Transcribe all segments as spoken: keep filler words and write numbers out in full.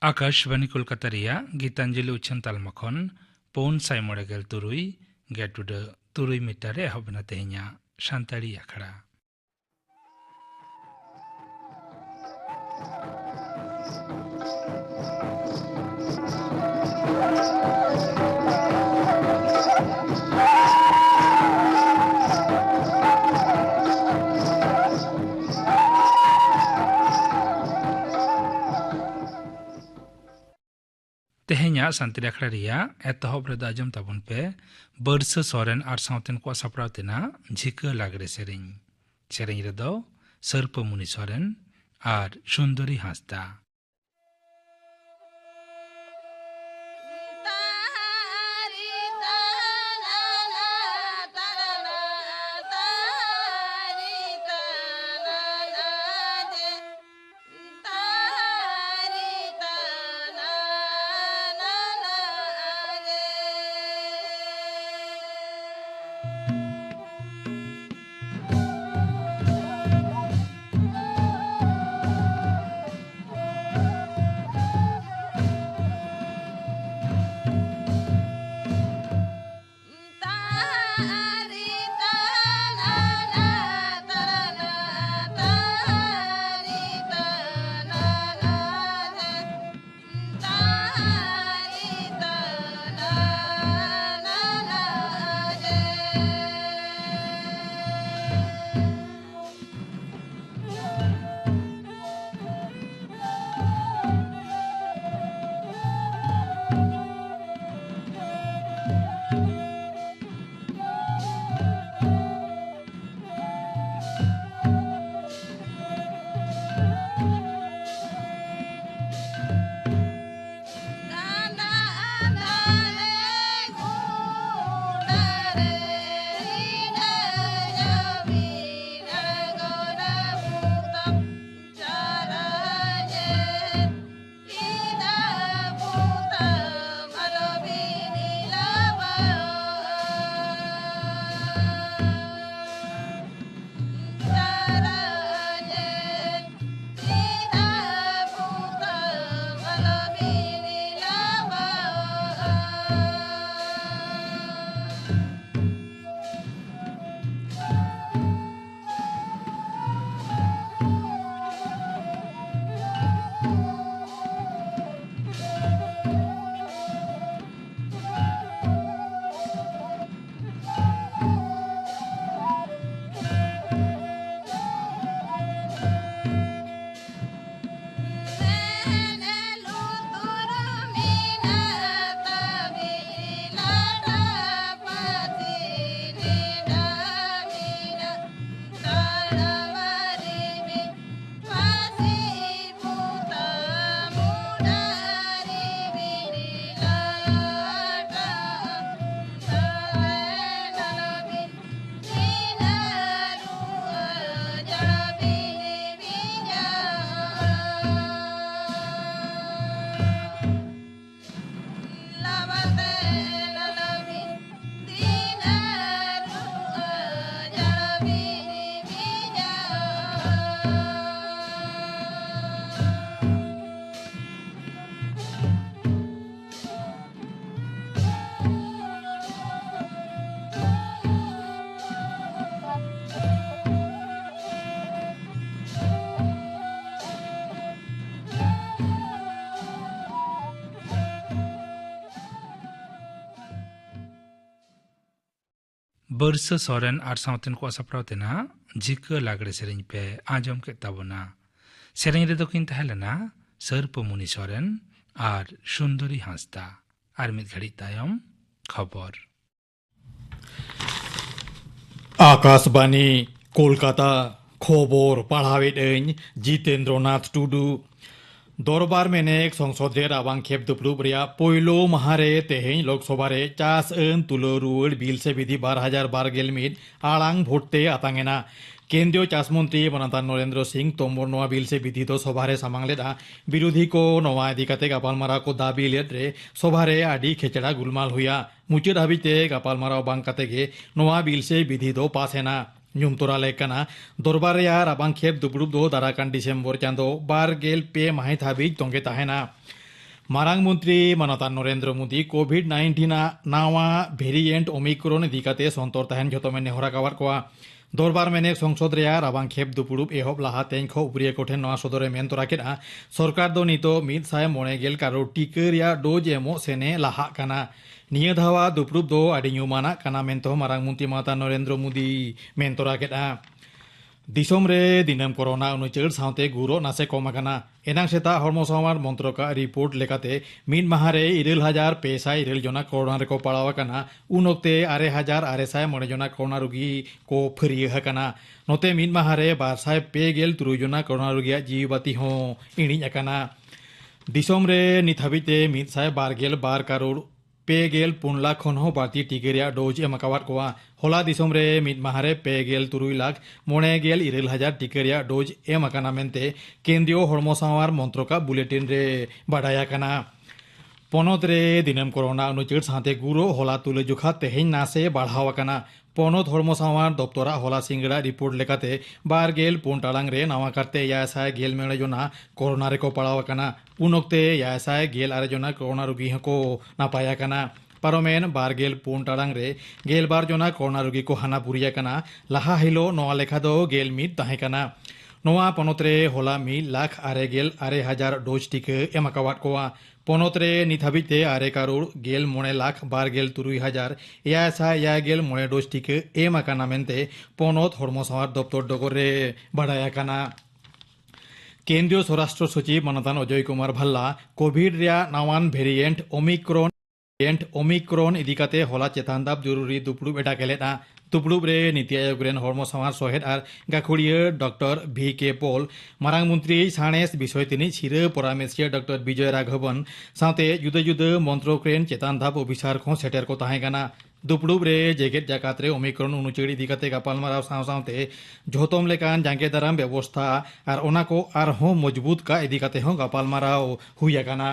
ᱟᱠᱟᱥᱵᱟᱱᱤ ᱠᱳᱞᱠᱟᱛᱟ ᱨᱮᱭᱟᱜ ᱜᱤᱛᱟᱧᱡᱚᱞᱤ ᱩᱪᱷᱟᱹᱱ ᱛᱟᱞᱢᱟ ᱠᱷᱚᱱ ᱯᱩᱱ ᱥᱟᱭ ᱢᱚᱬᱮ ᱜᱮᱞ ᱛᱩᱨᱩᱭ ᱜᱮᱴ ᱩᱰᱟᱹ ᱛᱩᱨᱩᱭ ᱢᱤᱴᱟᱨ ᱨᱮ ᱮᱦᱚᱵ ᱮᱱᱟ ᱛᱮᱦᱮᱧᱟᱜ ᱥᱟᱱᱛᱟᱲᱤ ᱟᱠᱷᱲᱟ᱾ ᱛᱮᱦᱮᱧᱟᱜ ᱥᱟᱱᱛᱟᱲᱤ ᱟᱠᱷᱲᱟ ᱨᱮᱭᱟᱜ ᱮᱛᱚᱦᱚᱵ ᱨᱮᱫᱚ ᱟᱸᱡᱚᱢ ᱛᱟᱵᱚᱱ ᱯᱮ ᱵᱟᱹᱨᱥᱟᱹ ᱥᱚᱨᱮᱱ ᱟᱨ ᱥᱟᱶᱛᱮᱱ ᱠᱚᱣᱟᱜ ᱥᱟᱯᱲᱟᱣ ᱛᱮᱱᱟᱜ ᱡᱷᱤᱠᱟᱹ ᱞᱟᱜᱽᱲᱮ ᱥᱮᱨᱮᱧ᱾ ᱥᱮᱨᱮᱧ ᱨᱮᱫᱚ ᱥᱟᱹᱨᱯᱟᱹᱢᱩᱱᱤ ᱥᱚᱨᱮᱱ ᱟᱨ ᱥᱩᱱᱫᱚᱨᱤ ᱦᱟᱸᱥᱫᱟ᱾ ᱵᱟᱹᱨᱥᱟᱹ ᱥᱚᱨᱮᱱ ᱟᱨ ᱥᱟᱶᱛᱮᱱ ᱠᱚᱣᱟᱜ ᱥᱟᱯᱲᱟᱣ ᱛᱮᱱᱟᱜ ᱡᱷᱤᱠᱟᱹ ᱞᱟᱜᱽᱲᱮ ᱥᱮᱨᱮᱧ ᱯᱮ ᱟᱸᱡᱚᱢ ᱠᱮᱫ ᱛᱟᱵᱚᱱᱟ᱾ ᱥᱮᱨᱮᱧ ᱨᱮᱫᱚ ᱠᱤᱱ ᱛᱟᱦᱮᱸ ᱞᱮᱱᱟ ᱥᱟᱹᱨᱯᱟᱹᱢᱩᱱᱤ ᱥᱚᱨᱮᱱ ᱟᱨ ᱥᱩᱱᱫᱚᱨᱤ ᱦᱟᱸᱥᱫᱟ᱾ ᱟᱨ ᱢᱤᱫ ᱜᱷᱟᱹᱲᱤᱡ ᱛᱟᱭᱚᱢ ᱠᱷᱚᱵᱚᱨ᱾ ᱟᱠᱟᱥᱵᱟᱱᱤ, ᱠᱳᱞᱠᱟᱛᱟ᱾ ᱠᱷᱚᱵᱚᱨ ᱯᱟᱲᱦᱟᱣᱮᱫ ᱟᱹᱧ ᱡᱤᱛᱮᱱᱫᱨᱚᱱᱟᱛᱷ ᱴᱩᱰᱩ᱾ ᱫᱚᱨᱵᱟᱨ ᱢᱮᱱᱮᱠ ᱥᱚᱝᱥᱚᱫ ᱨᱮ ᱨᱟᱵᱟᱝ ᱠᱷᱮᱯ ᱫᱩᱯᱲᱩᱵ ᱨᱮᱭᱟᱜ ᱯᱳᱭᱞᱳ ᱢᱟᱦᱟ ᱨᱮ ᱛᱮᱦᱮᱧ ᱞᱳᱠᱥᱚᱵᱷᱟ ᱨᱮ ᱪᱟᱥ ᱟᱹᱱ ᱛᱩᱞᱟᱹᱣ ᱨᱩᱣᱟᱹᱲ ᱵᱤᱞ ᱥᱮ ᱵᱤᱫᱷᱤ ᱵᱟᱨ ᱦᱟᱡᱟᱨ ᱵᱟᱨ ᱜᱮᱞ ᱢᱤᱫ ᱟᱲᱟᱝ ᱵᱷᱳᱴ ᱛᱮ ᱟᱛᱟᱝ ᱮᱱᱟ᱾ ᱠᱮᱱᱫᱨᱤᱭᱚ ᱪᱟᱥ ᱢᱚᱱᱛᱨᱤ ᱢᱟᱱᱚᱛᱟᱱ ᱱᱚᱨᱮᱱᱫᱨᱚ ᱥᱤᱝ ᱛᱳᱢᱚᱨ ᱱᱚᱣᱟ ᱵᱤᱞ ᱥᱮ ᱵᱤᱫᱷᱤ ᱫᱚ ᱥᱚᱵᱷᱟ ᱨᱮ ᱥᱟᱢᱟᱝ ᱞᱮᱫᱼᱟ᱾ ᱵᱤᱨᱳᱫᱷᱤ ᱠᱚ ᱱᱚᱣᱟ ᱤᱫᱤ ᱠᱟᱛᱮ ᱜᱟᱯᱟᱞᱢᱟᱨᱟᱣ ᱠᱚ ᱫᱟᱹᱵᱤ ᱞᱮᱫ ᱨᱮ ᱥᱚᱵᱷᱟ ᱨᱮ ᱟᱹᱰᱤ ᱠᱷᱮᱪᱲᱟ ᱜᱩᱞᱢᱟᱞ ᱦᱩᱭᱟ᱾ ᱢᱩᱪᱟᱹᱫ ᱦᱟᱹᱵᱤᱡ ᱛᱮ ᱜᱟᱯᱟᱞᱢᱟᱨᱟᱣ ᱵᱟᱝ ᱠᱟᱛᱮ ᱜᱮ ᱱᱚᱣᱟ ᱵᱤᱞ ᱥᱮ ᱵᱤᱫᱷᱤ ᱫᱚ ᱯᱟᱥ ᱮᱱᱟ᱾ ᱧᱩᱢ ᱛᱚᱨᱟ ᱞᱮᱠ ᱠᱟᱱᱟ, ᱫᱚᱨᱵᱟᱨ ᱨᱮᱭᱟᱜ ᱨᱟᱵᱟᱝ ᱠᱷᱮᱯ ᱫᱩᱯᱲᱩᱵ ᱫᱚ ᱫᱟᱨᱟᱠᱟᱱ ᱰᱤᱥᱮᱢᱵᱚᱨ ᱪᱟᱸᱫᱚ ᱵᱟᱨ ᱜᱮᱞ ᱯᱮ ᱢᱟᱹᱦᱤᱛ ᱦᱟᱹᱵᱤᱡ ᱛᱚᱸᱜᱮ ᱛᱟᱦᱮᱱᱟ᱾ ᱢᱟᱨᱟᱝ ᱢᱚᱱᱛᱨᱤ ᱢᱟᱱᱚᱛᱟᱱ ᱱᱚᱨᱮᱱᱫᱨᱚ ᱢᱳᱫᱤ ᱠᱳᱵᱷᱤᱰ ᱱᱟᱭᱤᱱᱴᱤᱱ ᱟᱜ ᱱᱟᱣᱟ ᱵᱷᱮᱨᱤᱭᱮᱱᱴ ᱳᱢᱤᱠᱨᱚᱱ ᱤᱫᱤ ᱠᱟᱛᱮ ᱥᱚᱱᱛᱚᱨ ᱛᱟᱦᱮᱱ ᱡᱷᱚᱛᱚ ᱢᱮ ᱱᱮᱦᱚᱨ ᱟᱠᱟᱣᱟᱫ ᱠᱚᱣᱟ᱾ ᱫᱚᱨᱵᱟᱨ ᱢᱮᱱᱮᱠ ᱥᱚᱝᱥᱚᱫ ᱨᱮᱭᱟᱜ ᱨᱟᱵᱟᱝ ᱠᱷᱮᱯ ᱫᱩᱯᱲᱩᱵ ᱮᱦᱚᱵ ᱞᱟᱦᱟ ᱛᱮᱧ ᱠᱷᱚ ᱩᱯᱨᱤᱭᱟᱹ ᱠᱚᱴᱷᱮᱱ ᱱᱚᱣᱟ ᱥᱚᱫᱚᱨᱮ ᱢᱮᱱ ᱛᱚᱨᱟ ᱠᱮᱫᱼᱟ, ᱥᱚᱨᱠᱟᱨ ᱫᱚ ᱱᱤᱛᱚᱜ ᱢᱤᱫ ᱥᱟᱭ ᱢᱚᱬᱮ ᱜᱮᱞ ᱠᱟᱨᱳᱲ ᱴᱤᱠᱟᱹ ᱨᱮᱭᱟᱜ ᱰᱳᱡᱽ ᱮᱢᱚᱜ ᱥᱮᱱᱮ ᱞᱟᱦᱟᱜ ᱠᱟᱱᱟ᱾ ᱱᱤᱭᱟᱹ ᱫᱷᱟᱣᱟᱜ ᱫᱩᱯᱲᱩᱵ ᱫᱚ ᱟᱹᱰᱤ ᱧᱩᱢᱟᱱᱟᱜ ᱠᱟᱱᱟ ᱢᱮᱱᱛᱮ ᱦᱚᱸ ᱢᱟᱨᱟᱝ ᱢᱚᱱᱛᱨᱤ ᱢᱟᱱᱚᱛᱟᱱ ᱱᱚᱨᱮᱱᱫᱨᱚ ᱢᱳᱫᱤ ᱢᱮᱱ ᱛᱚᱨᱟ ᱠᱮᱫᱼᱟ᱾ ᱫᱤᱥᱚᱢ ᱨᱮ ᱫᱤᱱᱟᱹᱢ ᱠᱚᱨᱳᱱᱟ ᱩᱱᱩᱪᱟᱹᱲ ᱥᱟᱶᱛᱮ ᱜᱩᱨᱚᱜ ᱱᱟᱥᱮ ᱠᱚᱢ ᱟᱠᱟᱱᱟ᱾ ᱮᱱᱟᱝ ᱥᱮᱛᱟᱜ ᱦᱚᱲᱢᱚ ᱥᱟᱶᱟᱨ ᱢᱚᱱᱛᱨᱚᱠᱟᱜ ᱨᱤᱯᱳᱨᱴ ᱞᱮᱠᱟᱛᱮ ᱢᱤᱫ ᱢᱟᱦᱟ ᱨᱮ ᱤᱨᱟᱹᱞ ᱦᱟᱡᱟᱨ ᱯᱮ ᱥᱟᱭ ᱤᱨᱟᱹᱞ ᱡᱚᱱᱟ ᱠᱚᱨᱳᱱᱟ ᱨᱮᱠᱚ ᱯᱟᱲᱟᱣ ᱟᱠᱟᱱᱟ᱾ ᱩᱱ ᱚᱠᱛᱮ ᱟᱨᱮ ᱦᱟᱡᱟᱨ ᱟᱨᱮ ᱥᱟᱭ ᱢᱚᱬᱮ ᱡᱚᱱᱟ ᱠᱚᱨᱳᱱᱟ ᱨᱩᱜᱤ ᱠᱚ ᱯᱷᱟᱹᱨᱭᱟᱹ ᱟᱠᱟᱱᱟ᱾ ᱱᱚᱛᱮ ᱢᱤᱫ ᱢᱟᱦᱟ ᱨᱮ ᱵᱟᱨ ᱥᱟᱭ ᱯᱮ ᱜᱮᱞ ᱛᱩᱨᱩᱭ ᱡᱚᱱᱟ ᱠᱚᱨᱳᱱᱟ ᱨᱩᱜᱤᱭᱟᱜ ᱡᱤᱣᱤ ᱵᱟᱹᱛᱤ ᱦᱚᱸ ᱤᱬᱤᱡ ᱟᱠᱟᱱᱟ᱾ ᱫᱤᱥᱚᱢ ᱨᱮ ᱱᱤᱛ ᱦᱟᱹᱵᱤᱡ ᱛᱮ ᱢᱤᱫ ᱥᱟᱭ ᱵᱟᱨ ᱜᱮᱞ ᱵᱟᱨ ᱠᱟᱨᱳᱲ ᱯᱮ ᱜᱮᱞ ᱯᱩᱱ ᱞᱟᱠᱷ ᱠᱷᱚᱱ ᱦᱚᱸ ᱵᱟᱹᱲᱛᱤ ᱴᱤᱠᱟᱹ ᱨᱮᱭᱟᱜ ᱰᱳᱡᱽ ᱮᱢ ᱟᱠᱟᱣᱟᱫ ᱠᱚᱣᱟ᱾ ᱦᱚᱞᱟ ᱫᱤᱥᱚᱢ ᱨᱮ ᱢᱤᱫ ᱢᱟᱦᱟ ᱨᱮ ᱯᱮ ᱜᱮᱞ ᱛᱩᱨᱩᱭ ᱞᱟᱠᱷ ᱢᱚᱬᱮ ᱜᱮᱞ ᱤᱨᱟᱹᱞ ᱦᱟᱡᱟᱨ ᱴᱤᱠᱟᱹ ᱨᱮᱭᱟᱜ ᱰᱳᱡᱽ ᱮᱢ ᱟᱠᱟᱱᱟ ᱢᱮᱱᱛᱮ ᱠᱮᱱᱫᱨᱤᱭᱚ ᱦᱚᱲᱢᱚ ᱥᱟᱶᱟᱨ ᱢᱚᱱᱛᱨᱚᱠᱟᱜ ᱵᱩᱞᱮᱴᱤᱱ ᱨᱮ ᱵᱟᱰᱟᱭ ᱟᱠᱟᱱᱟ᱾ ᱯᱚᱱᱚᱛ ᱨᱮ ᱫᱤᱱᱟᱹᱢ ᱠᱚᱨᱳᱱᱟ ᱩᱱᱩᱪᱟᱹᱲ ᱥᱟᱶᱛᱮ ᱜᱩᱨᱚᱜ ᱦᱚᱞᱟ ᱛᱩᱞᱟᱹᱡᱚᱠᱷᱟ ᱛᱮᱦᱮᱧ ᱱᱟᱥᱮ ᱵᱟᱲᱦᱟᱣ ᱟᱠᱟᱱᱟ᱾ ᱯᱚᱱᱚᱛ ᱦᱚᱲᱢᱚ ᱥᱟᱶᱟᱨ ᱫᱚᱯᱛᱚᱨᱟᱜ ᱦᱚᱞᱟ ᱥᱤᱸᱜᱟᱹᱲᱟᱜ ᱨᱤᱯᱳᱨᱴ ᱞᱮᱠᱟᱛᱮ, ᱵᱟᱨ ᱜᱮᱞ ᱯᱩᱱ ᱴᱟᱲᱟᱝ ᱨᱮ ᱱᱟᱣᱟ ᱠᱟᱨᱛᱮ ᱮᱭᱟᱭ ᱥᱟᱭ ᱜᱮᱞ ᱢᱚᱬᱮ ᱡᱚᱱᱟ ᱠᱚᱨᱳᱱᱟ ᱨᱮᱠᱚ ᱯᱟᱲᱟᱣ ᱟᱠᱟᱱᱟ᱾ ᱩᱱ ᱚᱠᱛᱮ ᱮᱭᱟᱭ ᱥᱟᱭ ᱜᱮᱞ ᱟᱨᱮ ᱡᱚᱱᱟ ᱠᱚᱨᱳᱱᱟ ᱨᱩᱜᱤ ᱦᱚᱸᱠᱚ ᱱᱟᱯᱟᱭ ᱟᱠᱟᱱᱟ᱾ ᱯᱟᱨᱚᱢᱮᱱ ᱵᱟᱨ ᱜᱮᱞ ᱯᱩᱱ ᱴᱟᱲᱟᱝ ᱨᱮ ᱜᱮᱞ ᱵᱟᱨ ᱡᱚᱱᱟ ᱠᱚᱨᱳᱱᱟ ᱨᱩᱜᱤ ᱠᱚ ᱦᱟᱱᱟ ᱯᱩᱨᱤ ᱟᱠᱟᱱᱟ᱾ ᱞᱟᱦᱟ ᱦᱤᱞᱳᱜ ᱱᱚᱣᱟ ᱞᱮᱠᱷᱟ ᱫᱚ ᱜᱮᱞ ᱢᱤᱫ ᱛᱟᱦᱮᱸ ᱠᱟᱱᱟ᱾ ᱱᱚᱣᱟ ᱯᱚᱱᱚᱛ ᱨᱮ ᱦᱚᱞᱟ ᱢᱤᱫ ᱞᱟᱠᱷ ᱟᱨᱮ ᱜᱮᱞ ᱟᱨᱮ ᱦᱟᱡᱟᱨ ᱰᱳᱡᱽ ᱴᱤᱠᱟᱹ ᱮᱢ ᱟᱠᱟᱣᱟᱫ ᱠᱚᱣᱟ᱾ ᱯᱚᱱᱚᱛ ᱨᱮ ᱱᱤᱛ ᱦᱟᱹᱵᱤᱡ ᱛᱮ ᱟᱨᱮ ᱠᱟᱨᱳᱲ ᱜᱮᱞ ᱢᱚᱬᱮ ᱞᱟᱠᱷ ᱵᱟᱨ ᱜᱮᱞ ᱛᱩᱨᱩᱭ ᱦᱟᱡᱟᱨ ᱮᱭᱟᱭ ᱥᱟᱭ ᱮᱭᱟᱭ ᱜᱮᱞ ᱢᱚᱬᱮ ᱰᱳᱡᱽ ᱴᱤᱠᱟᱹ ᱮᱢ ᱟᱠᱟᱱᱟ ᱢᱮᱱᱛᱮ ᱯᱚᱱᱚᱛ ᱦᱚᱲᱢᱚ ᱥᱟᱶᱟᱨ ᱫᱚᱯᱛᱚᱨ ᱰᱚᱜᱚᱨ ᱨᱮ ᱵᱟᱰᱟᱭ ᱟᱠᱟᱱᱟ᱾ ᱠᱮᱱᱫᱨᱤᱭᱚ ᱥᱚᱨᱟᱥᱴᱨᱚ ᱥᱚᱪᱤᱵᱽ ᱢᱟᱱᱚᱛᱟᱱ ᱚᱡᱚᱭ ᱠᱩᱢᱟᱨ ᱵᱷᱟᱞᱞᱟ ᱠᱳᱵᱷᱤᱰ ᱨᱮᱭᱟᱜ ᱱᱟᱣᱟᱱ ᱵᱷᱮᱨᱤᱭᱮᱱᱴ ᱳᱢᱤᱠᱨᱚᱱ ᱵᱷᱮᱨᱤᱭᱮᱱᱴ ᱳᱢᱤᱠᱨᱚᱱ ᱤᱫᱤ ᱠᱟᱛᱮ ᱦᱚᱞᱟ ᱪᱮᱛᱟᱱ ᱫᱷᱟᱯ ᱡᱚᱨᱩᱨᱤ ᱫᱩᱯᱲᱩᱵ ᱮ ᱰᱟᱠᱮ ᱞᱮᱫᱼᱟ᱾ ᱫᱩᱯᱲᱩᱵ ᱨᱮ ᱱᱤᱛᱤ ᱟᱭᱳᱜᱽ ᱨᱮᱱ ᱦᱚᱲᱢᱚ ᱥᱟᱶᱟᱨ ᱥᱚᱦᱮᱫ ᱟᱨ ᱜᱟᱹᱠᱷᱩᱲᱤᱭᱟᱹ ᱰᱚᱠᱴᱚᱨ ᱵᱷᱤ ᱠᱮ ᱯᱚᱞ, ᱢᱟᱨᱟᱝ ᱢᱚᱱᱛᱨᱤ ᱥᱟᱬᱮᱥ ᱵᱤᱥᱚᱭ ᱛᱤᱱᱤᱡ ᱥᱤᱨᱟᱹ ᱯᱚᱨᱟᱢᱮᱥᱤᱭᱟᱹ ᱰᱚᱠᱴᱚᱨ ᱵᱤᱡᱚᱭ ᱨᱟᱜᱷᱚᱵᱚᱱ ᱥᱟᱶᱛᱮ ᱡᱩᱫᱟᱹ ᱡᱩᱫᱟᱹ ᱢᱚᱱᱛᱨᱚᱠ ᱨᱮᱱ ᱪᱮᱛᱟᱱ ᱫᱷᱟᱯ ᱚᱯᱷᱤᱥᱟᱨ ᱠᱚᱦᱚᱸ ᱥᱮᱴᱮᱨ ᱠᱚ ᱛᱟᱦᱮᱸ ᱠᱟᱱᱟ᱾ ᱫᱩᱯᱲᱩᱵ ᱨᱮ ᱡᱮᱜᱮᱛ ᱡᱟᱠᱟᱛ ᱨᱮ ᱳᱢᱤᱠᱨᱚᱱ ᱩᱱᱩᱪᱟᱹᱲ ᱤᱫᱤ ᱠᱟᱛᱮ ᱜᱟᱯᱟᱞᱢᱟᱨᱟᱣ ᱥᱟᱶ ᱥᱟᱶᱛᱮ ᱡᱷᱚᱛᱚᱢ ᱞᱮᱠᱟᱱ ᱡᱟᱸᱜᱮ ᱫᱟᱨᱟᱢ ᱵᱮᱵᱚᱥᱛᱷᱟ ᱟᱨ ᱚᱱᱟ ᱠᱚ ᱟᱨᱦᱚᱸ ᱢᱚᱡᱽᱵᱩᱛ ᱠᱟᱜ ᱤᱫᱤ ᱠᱟᱛᱮ ᱦᱚᱸ ᱜᱟᱯᱟᱞᱢᱟᱨᱟᱣ ᱦᱩᱭ ᱟᱠᱟᱱᱟ᱾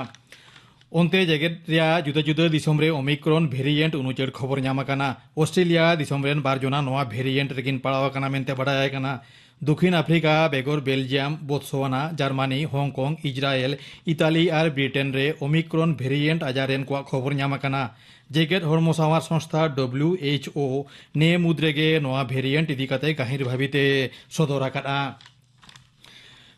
ᱚᱱᱛᱮ ᱡᱮᱜᱮᱛ ᱨᱮᱭᱟᱜ ᱡᱩᱫᱟᱹ ᱡᱩᱫᱟᱹ ᱫᱤᱥᱚᱢ ᱨᱮ ᱳᱢᱤᱠᱨᱚᱱ ᱵᱷᱮᱨᱤᱭᱮᱱᱴ ᱩᱱᱩᱪᱟᱹᱲ ᱠᱷᱚᱵᱚᱨ ᱧᱟᱢ ᱟᱠᱟᱱᱟ᱾ ᱚᱥᱴᱨᱮᱞᱤᱭᱟ ᱫᱤᱥᱚᱢ ᱨᱮᱱ ᱵᱟᱨ ᱡᱚᱱᱟ ᱱᱚᱣᱟ ᱵᱷᱮᱨᱤᱭᱮᱱᱴ ᱨᱮᱠᱤᱱ ᱯᱟᱲᱟᱣ ᱟᱠᱟᱱᱟ ᱢᱮᱱᱛᱮ ᱵᱟᱰᱟᱭ ᱟᱠᱟᱱᱟ᱾ ᱫᱚᱠᱷᱤᱱ ᱟᱯᱷᱨᱤᱠᱟ ᱵᱮᱜᱚᱨ Belgium, Botswana, Germany, Hong Kong, Israel, Italy ᱟᱨ ᱵᱨᱤᱴᱮᱱ ᱨᱮ ᱳᱢᱤᱠᱨᱚᱱ ᱵᱷᱮᱨᱤᱭᱮᱱᱴ ᱟᱡᱟᱨ ᱨᱮᱱ ᱠᱚᱣᱟᱜ ᱠᱷᱚᱵᱚᱨ ᱧᱟᱢ ᱟᱠᱟᱱᱟ᱾ ᱡᱮᱜᱮᱛ ᱦᱚᱲᱢᱚ ᱥᱟᱶᱟᱨ ᱥᱚᱝᱥᱛᱷᱟ ᱰᱟᱵᱞᱤᱭᱩ ᱮᱭᱤᱪ ᱳ ᱱᱮ ᱢᱩᱫᱽ ᱨᱮᱜᱮ ᱱᱚᱣᱟ ᱵᱷᱮᱨᱤᱭᱮᱱᱴ ᱤᱫᱤ ᱠᱟᱛᱮ ᱜᱟᱹᱦᱤᱨ ᱵᱷᱟᱵᱤᱛᱮ ᱥᱚᱫᱚᱨ ᱟᱠᱟᱫᱼᱟ᱾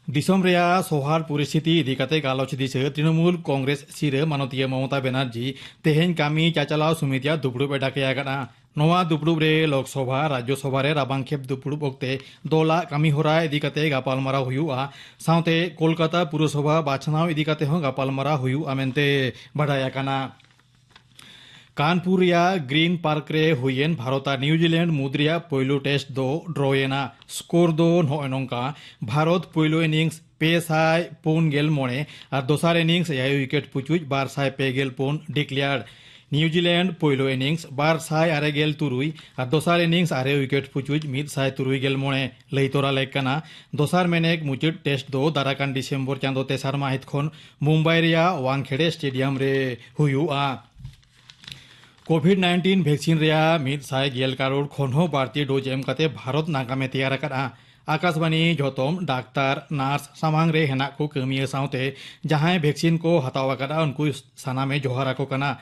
ᱫᱤᱥᱚᱢ ᱨᱮᱭᱟᱜ ᱥᱚᱦᱟᱨ ᱯᱚᱨᱤᱥᱛᱷᱤᱛᱤ ᱤᱫᱤ ᱠᱟᱛᱮ ᱜᱟᱞᱚᱪ ᱫᱤᱥᱟᱹ ᱛᱨᱤᱱᱚᱢᱩᱞ ᱠᱚᱝᱜᱨᱮᱥ ᱥᱤᱨᱟᱹ ᱢᱟᱱᱚᱛᱤᱭᱟᱹ ᱢᱚᱢᱚᱛᱟ ᱵᱮᱱᱟᱨᱡᱤ ᱛᱮᱦᱮᱧ ᱠᱟᱹᱢᱤ ᱪᱟᱪᱟᱞᱟᱣ ᱥᱚᱢᱤᱛᱤᱭᱟᱜ ᱫᱩᱯᱲᱩᱵ ᱮ ᱰᱟᱠᱮ ᱟᱠᱟᱫᱼᱟ᱾ ᱱᱚᱣᱟ ᱫᱩᱯᱲᱩᱵ ᱨᱮ ᱞᱳᱠᱥᱚᱵᱷᱟ, ᱨᱟᱡᱽᱡᱚᱥᱚᱵᱷᱟ ᱨᱮ ᱨᱟᱵᱟᱝ ᱠᱷᱮᱯ ᱫᱩᱯᱲᱩᱵ ᱚᱠᱛᱮ ᱫᱚᱞᱟᱜ ᱠᱟᱹᱢᱤ ᱦᱚᱨᱟ ᱤᱫᱤ ᱠᱟᱛᱮ ᱜᱟᱯᱟᱞᱢᱟᱨᱟᱣ ᱦᱩᱭᱩᱜᱼᱟ᱾ ᱥᱟᱶᱛᱮ ᱠᱳᱞᱠᱟᱛᱟ ᱯᱩᱨᱚᱥᱚᱵᱷᱟ ᱵᱟᱪᱷᱱᱟᱣ ᱤᱫᱤ ᱠᱟᱛᱮ ᱦᱚᱸ ᱜᱟᱯᱟᱞᱢᱟᱨᱟᱣ ᱦᱩᱭᱩᱜᱼᱟ ᱢᱮᱱᱛᱮ ᱵᱟᱰᱟᱭ ᱟᱠᱟᱱᱟ᱾ ᱠᱟᱱᱯᱩᱨ ᱨᱮᱭᱟᱜ ᱜᱨᱤᱱ ᱯᱟᱨᱠ ᱨᱮ ᱦᱩᱭᱮᱱ ᱵᱷᱟᱨᱚᱛ ᱟᱨ ᱱᱤᱣᱡᱤᱞᱮᱱᱰ ᱢᱩᱫᱽ ᱨᱮᱭᱟᱜ ᱯᱳᱭᱞᱳ ᱴᱮᱥᱴ ᱫᱚ ᱰᱨᱚ ᱮᱱᱟ᱾ ᱥᱠᱳᱨ ᱫᱚ ᱱᱚᱜᱼᱚᱭ ᱱᱚᱝᱠᱟ: ᱵᱷᱟᱨᱚᱛ ᱯᱳᱭᱞᱳ ᱤᱱᱤᱝᱥ ᱯᱮ ᱥᱟᱭ ᱯᱩᱱ ᱜᱮᱞ ᱢᱚᱬᱮ ᱟᱨ ᱫᱚᱥᱟᱨ ᱤᱱᱤᱝᱥ ᱮᱭᱟᱭ ᱩᱭᱠᱮᱴ ᱯᱩᱪᱩᱡ ᱵᱟᱨ ᱥᱟᱭ ᱯᱮ ᱜᱮᱞ ᱯᱩᱱ ᱰᱤᱠᱞᱮᱭᱟᱨᱰ᱾ ᱱᱤᱣᱡᱤᱞᱮᱱᱰ ᱯᱳᱭᱞᱳ ᱤᱱᱤᱝᱥ ᱵᱟᱨ ᱥᱟᱭ ᱟᱨᱮ ᱜᱮᱞ ᱛᱩᱨᱩᱭ ᱟᱨ ᱫᱚᱥᱟᱨ ᱤᱱᱤᱝᱥ ᱟᱨᱮ ᱩᱭᱠᱮᱴ ᱯᱩᱪᱩᱡ ᱢᱤᱫ ᱥᱟᱭ ᱛᱩᱨᱩᱭ ᱜᱮᱞ ᱢᱚᱬᱮ᱾ ᱞᱟᱹᱭ ᱛᱚᱨᱟ ᱞᱮᱠ ᱠᱟᱱᱟ, ᱫᱚᱥᱟᱨ ᱢᱮᱱᱮᱠ ᱢᱩᱪᱟᱹᱫ ᱴᱮᱥᱴ ᱫᱚ ᱫᱟᱨᱟᱠᱟᱱ ᱰᱤᱥᱮᱢᱵᱚᱨ ᱪᱟᱸᱫᱚ ᱛᱮᱥᱟᱨ ᱢᱟᱹᱦᱤᱛ ᱠᱷᱚᱱ ᱢᱩᱢᱵᱟᱭ ᱨᱮᱭᱟᱜ ᱣᱟᱝᱠᱷᱮᱲᱮ ᱥᱴᱮᱰᱤᱭᱟᱢ ᱨᱮ ᱦᱩᱭᱩᱜᱼᱟ᱾ ᱠᱳᱵᱷᱤᱰ ᱱᱟᱭᱤᱱᱴᱤᱱ ᱵᱷᱮᱠᱥᱤᱱ ᱨᱮᱭᱟᱜ ᱢᱤᱫ ᱥᱟᱭ ᱜᱮᱞ ᱠᱟᱨᱳᱲ ᱠᱷᱚᱱ ᱦᱚᱸ ᱵᱟᱹᱲᱛᱤ ᱰᱳᱡᱽ ᱮᱢ ᱠᱟᱛᱮ ᱵᱷᱟᱨᱚᱛ ᱱᱟᱜᱟᱢᱮ ᱛᱮᱭᱟᱨ ᱟᱠᱟᱫᱼᱟ᱾ ᱟᱠᱟᱥᱵᱟᱱᱤ ᱡᱷᱚᱛᱚᱢ ᱰᱟᱠᱛᱟᱨ, ᱱᱟᱨᱥ, ᱥᱟᱢᱟᱝ ᱨᱮ ᱦᱮᱱᱟᱜ ᱠᱚ ᱠᱟᱹᱢᱤᱭᱟᱹ ᱥᱟᱶᱛᱮ ᱡᱟᱦᱟᱸᱭ ᱵᱷᱮᱠᱥᱤᱱ ᱠᱚ ᱦᱟᱛᱟᱣ ᱟᱠᱟᱫᱼᱟ, ᱩᱱᱠᱩ ᱥᱟᱱᱟᱢᱮ ᱡᱚᱦᱟᱨ ᱟᱠᱚ ᱠᱟᱱᱟ᱾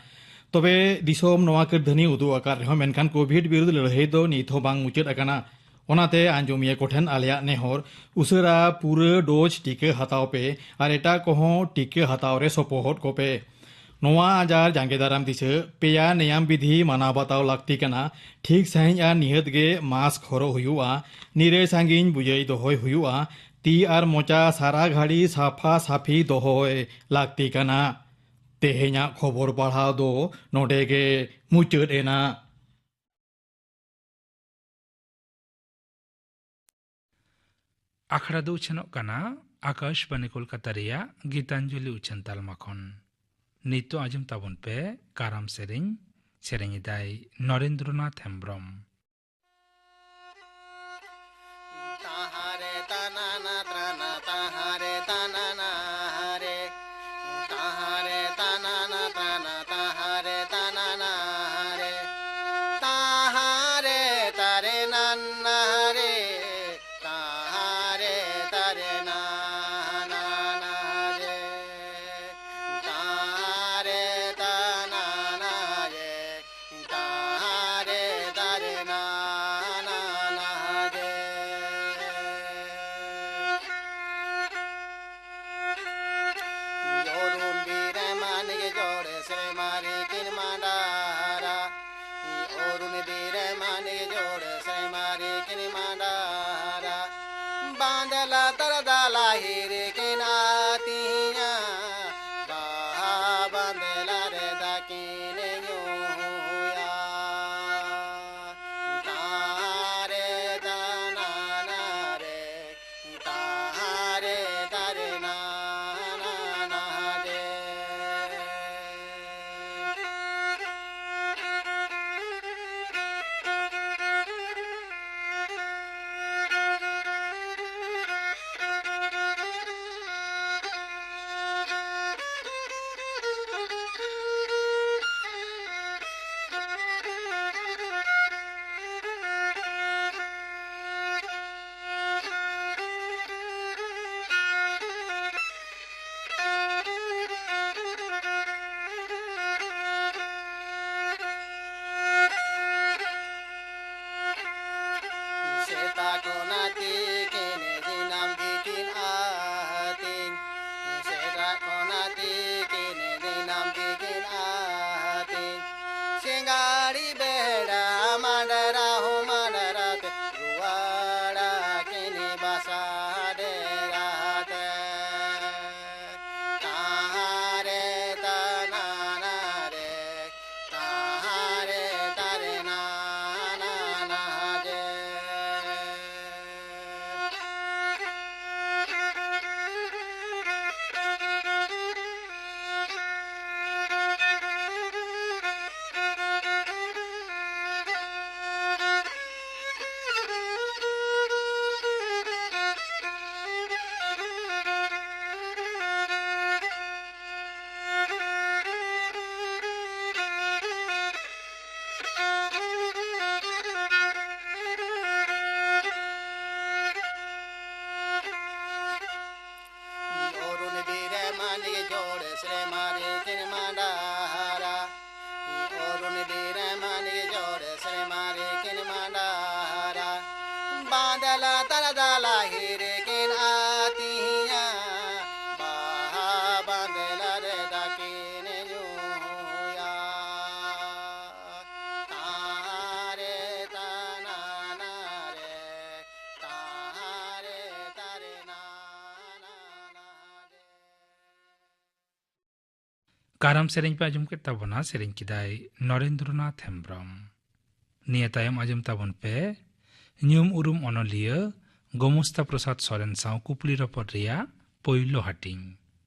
ᱛᱚᱵᱮ ᱫᱤᱥᱚᱢ ᱱᱚᱣᱟ ᱠᱟᱹᱨᱫᱷᱟᱹᱱᱤ ᱩᱫᱩᱜ ᱟᱠᱟᱫ ᱨᱮᱦᱚᱸ, ᱢᱮᱱᱠᱷᱟᱱ ᱠᱳᱵᱷᱤᱰ ᱵᱤᱨᱩᱫᱷ ᱞᱟᱹᱲᱦᱟᱹᱭ ᱫᱚ ᱱᱤᱛ ᱦᱚᱸ ᱵᱟᱝ ᱢᱩᱪᱟᱹᱫ ᱟᱠᱟᱱᱟ᱾ ᱚᱱᱟᱛᱮ ᱟᱸᱡᱚᱢᱤᱭᱟᱹ ᱠᱚᱴᱷᱮᱱ ᱟᱞᱮᱭᱟᱜ ᱱᱮᱦᱚᱨ, ᱩᱥᱟᱹᱨᱟ ᱯᱩᱨᱟᱹ ᱰᱳᱡᱽ ᱴᱤᱠᱟᱹ ᱦᱟᱛᱟᱣ ᱯᱮ ᱟᱨ ᱮᱴᱟᱜ ᱠᱚᱦᱚᱸ ᱴᱤᱠᱟᱹ ᱦᱟᱛᱟᱣ ᱨᱮ ᱥᱚᱯᱚᱦᱚᱫ ᱠᱚᱯᱮ᱾ ᱱᱚᱣᱟ ᱟᱡᱟᱨ ᱡᱟᱸᱜᱮ ᱫᱟᱨᱟᱢ ᱫᱤᱥᱟᱹ ᱯᱮᱭᱟ ᱱᱮᱭᱟᱢ ᱵᱤᱫᱷᱤ ᱢᱟᱱᱟᱣ ᱵᱟᱛᱟᱣ ᱞᱟᱹᱠᱛᱤ ᱠᱟᱱᱟ᱾ ᱴᱷᱤᱠ ᱥᱟᱺᱦᱤᱡ ᱟᱨ ᱱᱤᱦᱟᱹᱛ ᱜᱮ ᱢᱟᱥᱠ ᱦᱚᱨᱚᱜ ᱦᱩᱭᱩᱜᱼᱟ᱾ ᱱᱤᱨᱟᱹᱭ ᱥᱟᱺᱜᱤᱧ ᱵᱩᱡᱟᱹᱭ ᱫᱚᱦᱚᱭ ᱦᱩᱭᱩᱜᱼᱟ᱾ ᱛᱤ ᱟᱨ ᱢᱚᱪᱟ ᱥᱟᱨᱟ ᱜᱷᱟᱹᱲᱤ ᱥᱟᱯᱷᱟ ᱥᱟᱯᱷᱤ ᱫᱚᱦᱚᱭ ᱞᱟᱹᱠᱛᱤ ᱠᱟᱱᱟ᱾ ᱛᱮᱦᱮᱧᱟᱜ ᱠᱷᱚᱵᱚᱨ ᱯᱟᱲᱦᱟᱣ ᱫᱚ ᱱᱚᱰᱮ ᱜᱮ ᱢᱩᱪᱟᱹᱫ ᱮᱱᱟ᱾ ᱟᱠᱷᱲᱟ ᱫᱚ ᱩᱪᱷᱟᱹᱱᱚᱜ ᱠᱟᱱᱟ ᱟᱠᱟᱥᱵᱟᱱᱤ ᱠᱳᱞᱠᱟᱛᱟ ᱨᱮᱭᱟᱜ ᱜᱤᱛᱟᱧᱡᱚᱞᱤ ᱩᱪᱷᱟᱹᱱ ᱛᱟᱞᱢᱟ ᱠᱷᱚᱱ᱾ ᱱᱤᱛᱚᱜ ᱟᱸᱡᱚᱢ ᱛᱟᱵᱚᱱ ᱯᱮ ᱠᱟᱨᱟᱢ ᱥᱮᱨᱮᱧ᱾ ᱥᱮᱨᱮᱧ ᱮᱫᱟᱭ ᱱᱚᱨᱮᱱᱫᱨᱚᱱᱟᱛᱷ ᱦᱮᱢᱵᱽᱨᱚᱢ᱾ ᱛᱟᱦᱟᱨᱮ ᱛᱟᱱᱟᱱᱟ ᱛᱨᱟᱱᱟ ᱛᱟᱦᱟᱨᱮ ᱛᱟᱱᱟᱱᱟ ᱦᱟᱨᱮ᱾ ᱛᱟᱦᱟᱨᱮ ᱛᱟᱱᱟᱱᱟ ᱛᱨᱟᱱᱟ ᱛᱟᱦᱟᱨᱮ ᱛᱟᱱᱟᱱᱟ ᱦᱟᱨᱮ᱾ ᱛᱟᱦᱟᱨᱮ ᱛᱟᱨᱮ ᱱᱟᱱᱱᱟ ᱦᱟᱨᱮ᱾ ᱛᱟᱦᱟᱨᱮ ᱛᱟᱨᱮ ᱱᱟᱱᱟ ᱦᱟᱨᱮ᱾ ᱛᱟᱦᱟᱨᱮ ᱛᱟᱱᱟᱱᱟ ᱦᱟᱨᱮ᱾ ᱛᱟᱦᱟᱨᱮ ᱛᱟᱨᱮ ᱞᱟᱛᱟᱨ ᱫᱟᱞᱟ ᱦᱤᱨᱠᱤᱱ ᱟᱹᱛᱤᱧᱟ, ᱵᱟᱦᱟ ᱵᱟᱸᱫᱮ ᱞᱟᱨᱮ ᱫᱟᱠᱤᱱ ᱧᱩᱭᱟ᱾ ᱛᱟᱦᱟᱨᱮ ᱛᱟᱱᱟᱱᱟ ᱨᱮ, ᱛᱟᱦᱟᱨᱮ ᱛᱟᱨᱮ ᱱᱟᱱᱟ ᱨᱮ᱾ ᱠᱟᱨᱟᱢ ᱥᱮᱨᱮᱧ ᱯᱮ ᱟᱸᱡᱚᱢ ᱠᱮᱫ ᱛᱟᱵᱚᱱᱟ, ᱥᱮᱨᱮᱧ ᱠᱮᱫᱟᱭ ᱱᱚᱨᱮᱱᱫᱨᱚᱱᱟᱛᱷ ᱦᱮᱢᱵᱽᱨᱚᱢ᱾ ᱱᱤᱭᱟᱹ ᱛᱟᱭᱚᱢ ᱟᱸᱡᱚᱢ ᱛᱟᱵᱚᱱ ᱯᱮ ᱧᱩᱢ ᱩᱨᱩᱢ ᱚᱱᱚᱞᱤᱭᱟᱹ ᱜᱳᱢᱚᱥᱛᱟ ᱯᱨᱚᱥᱟᱫᱽ ᱥᱚᱨᱮᱱ ᱥᱟᱶ ᱠᱩᱠᱞᱤ ᱨᱚᱯᱚᱲ ᱨᱮᱭᱟᱜ ᱯᱳᱭᱞᱳ ᱦᱟᱹᱴᱤᱧ᱾